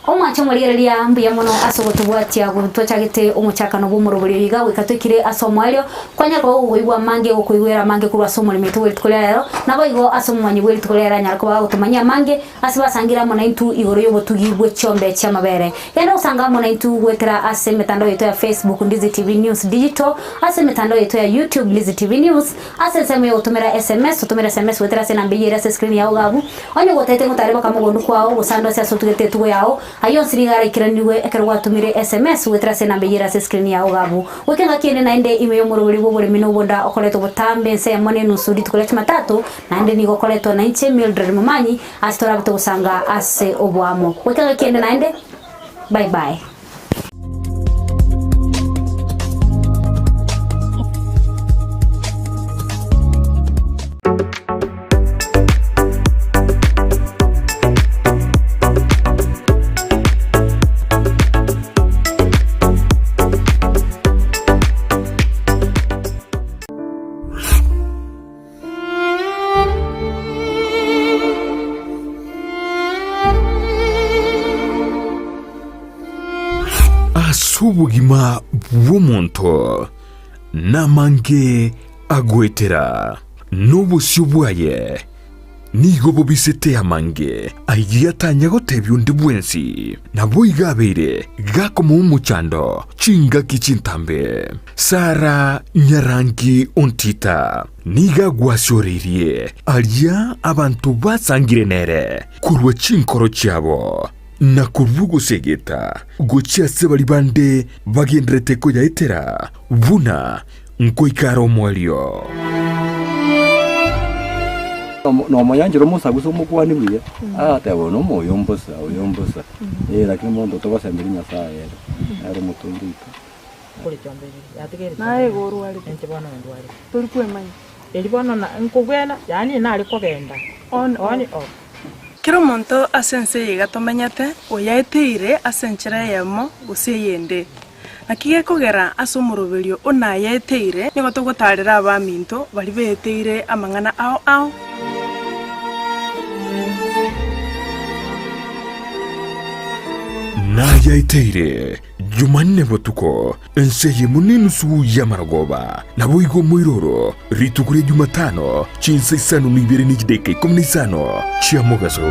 Omwanche omorigereria mbuya mono ase ogotobwatia twachagete omochakano bw'omorobori oyo iga goika toikire ase omoerio, kwanyara koba gokoigwa amange gokoigwera amange korwa ase omoremi oito bwe rituko ria rero, naboigo ase omomanyi bwe rituko ria rero anyare koba agotomanyia amange ase basangire amo naintwe igoro y'obotugi bwe chiombe chi'amabere. Genda gosanga amo naintwe goetera ase emetandao yaito ya Facebook Ndizi TV News Digital, ase emetandao yaito ya YouTube Ndizi TV News, ase ensemo y'ogotomera sms, totomere sms goetera ase enamba eyio ere ase escreen yao iga abwo. Onye gotagete ngotare baka mogondo kwao, gose ande ase ase otugete etugo yao, ayio onsi nigo araikeranigwe ekero gwatomire sms goetera ase enamba eyio ere ase escreen yao iga abwo. Goika engaki ende naende ime y'omorobori bw'oboremi na obonda okoretwa botambe ensemo na enusu rituko ria Jumatatu, Naende nigo okoretwa nainche Mildred Momanyi, ase torabe togosanga ase oboamo. Goika engaki ende naende, bye bye. Ase obogima bw'omonto namange agoetera, na obosio bwaye nigo bobisete amange ayio atanya gotebia onde bwensi. Naboigo abeire gakomoa omochando chingaki chintambe. Sara nyarangi ontita. Nigo agwasioreirie aria abanto basangire nere korwa chinkoro chiabo, na korwa ogosegeta gochia ase baria bande bagendererete koyaetera, buna nkoika are omoerio. Nomonyanchera omosagusa omokwanie buya, agateba oyo nomoyo mbosa, oyo mbosa, eh lakini monto togosemeria Nyasaye ere. Nere omotongi oito. Naye igo orwarete. Tori kwemanya. On off. Kera omonto ase ense eye iga tomenyete, oyaeteire ase enchera eyemo gose eyende. Naki gekogera ase omoroberio o nayaeteire, nigo togotaarera abaminto baria beeteire amang'ana ao ao. Nayaeteire Jumanne botuko, ense eyemo nenusu y'amarogoba, naboigo omoiroro, rituko ria Jumatano, chinsa isano na ibere ne chidakika ikomi na isano chia mogaso.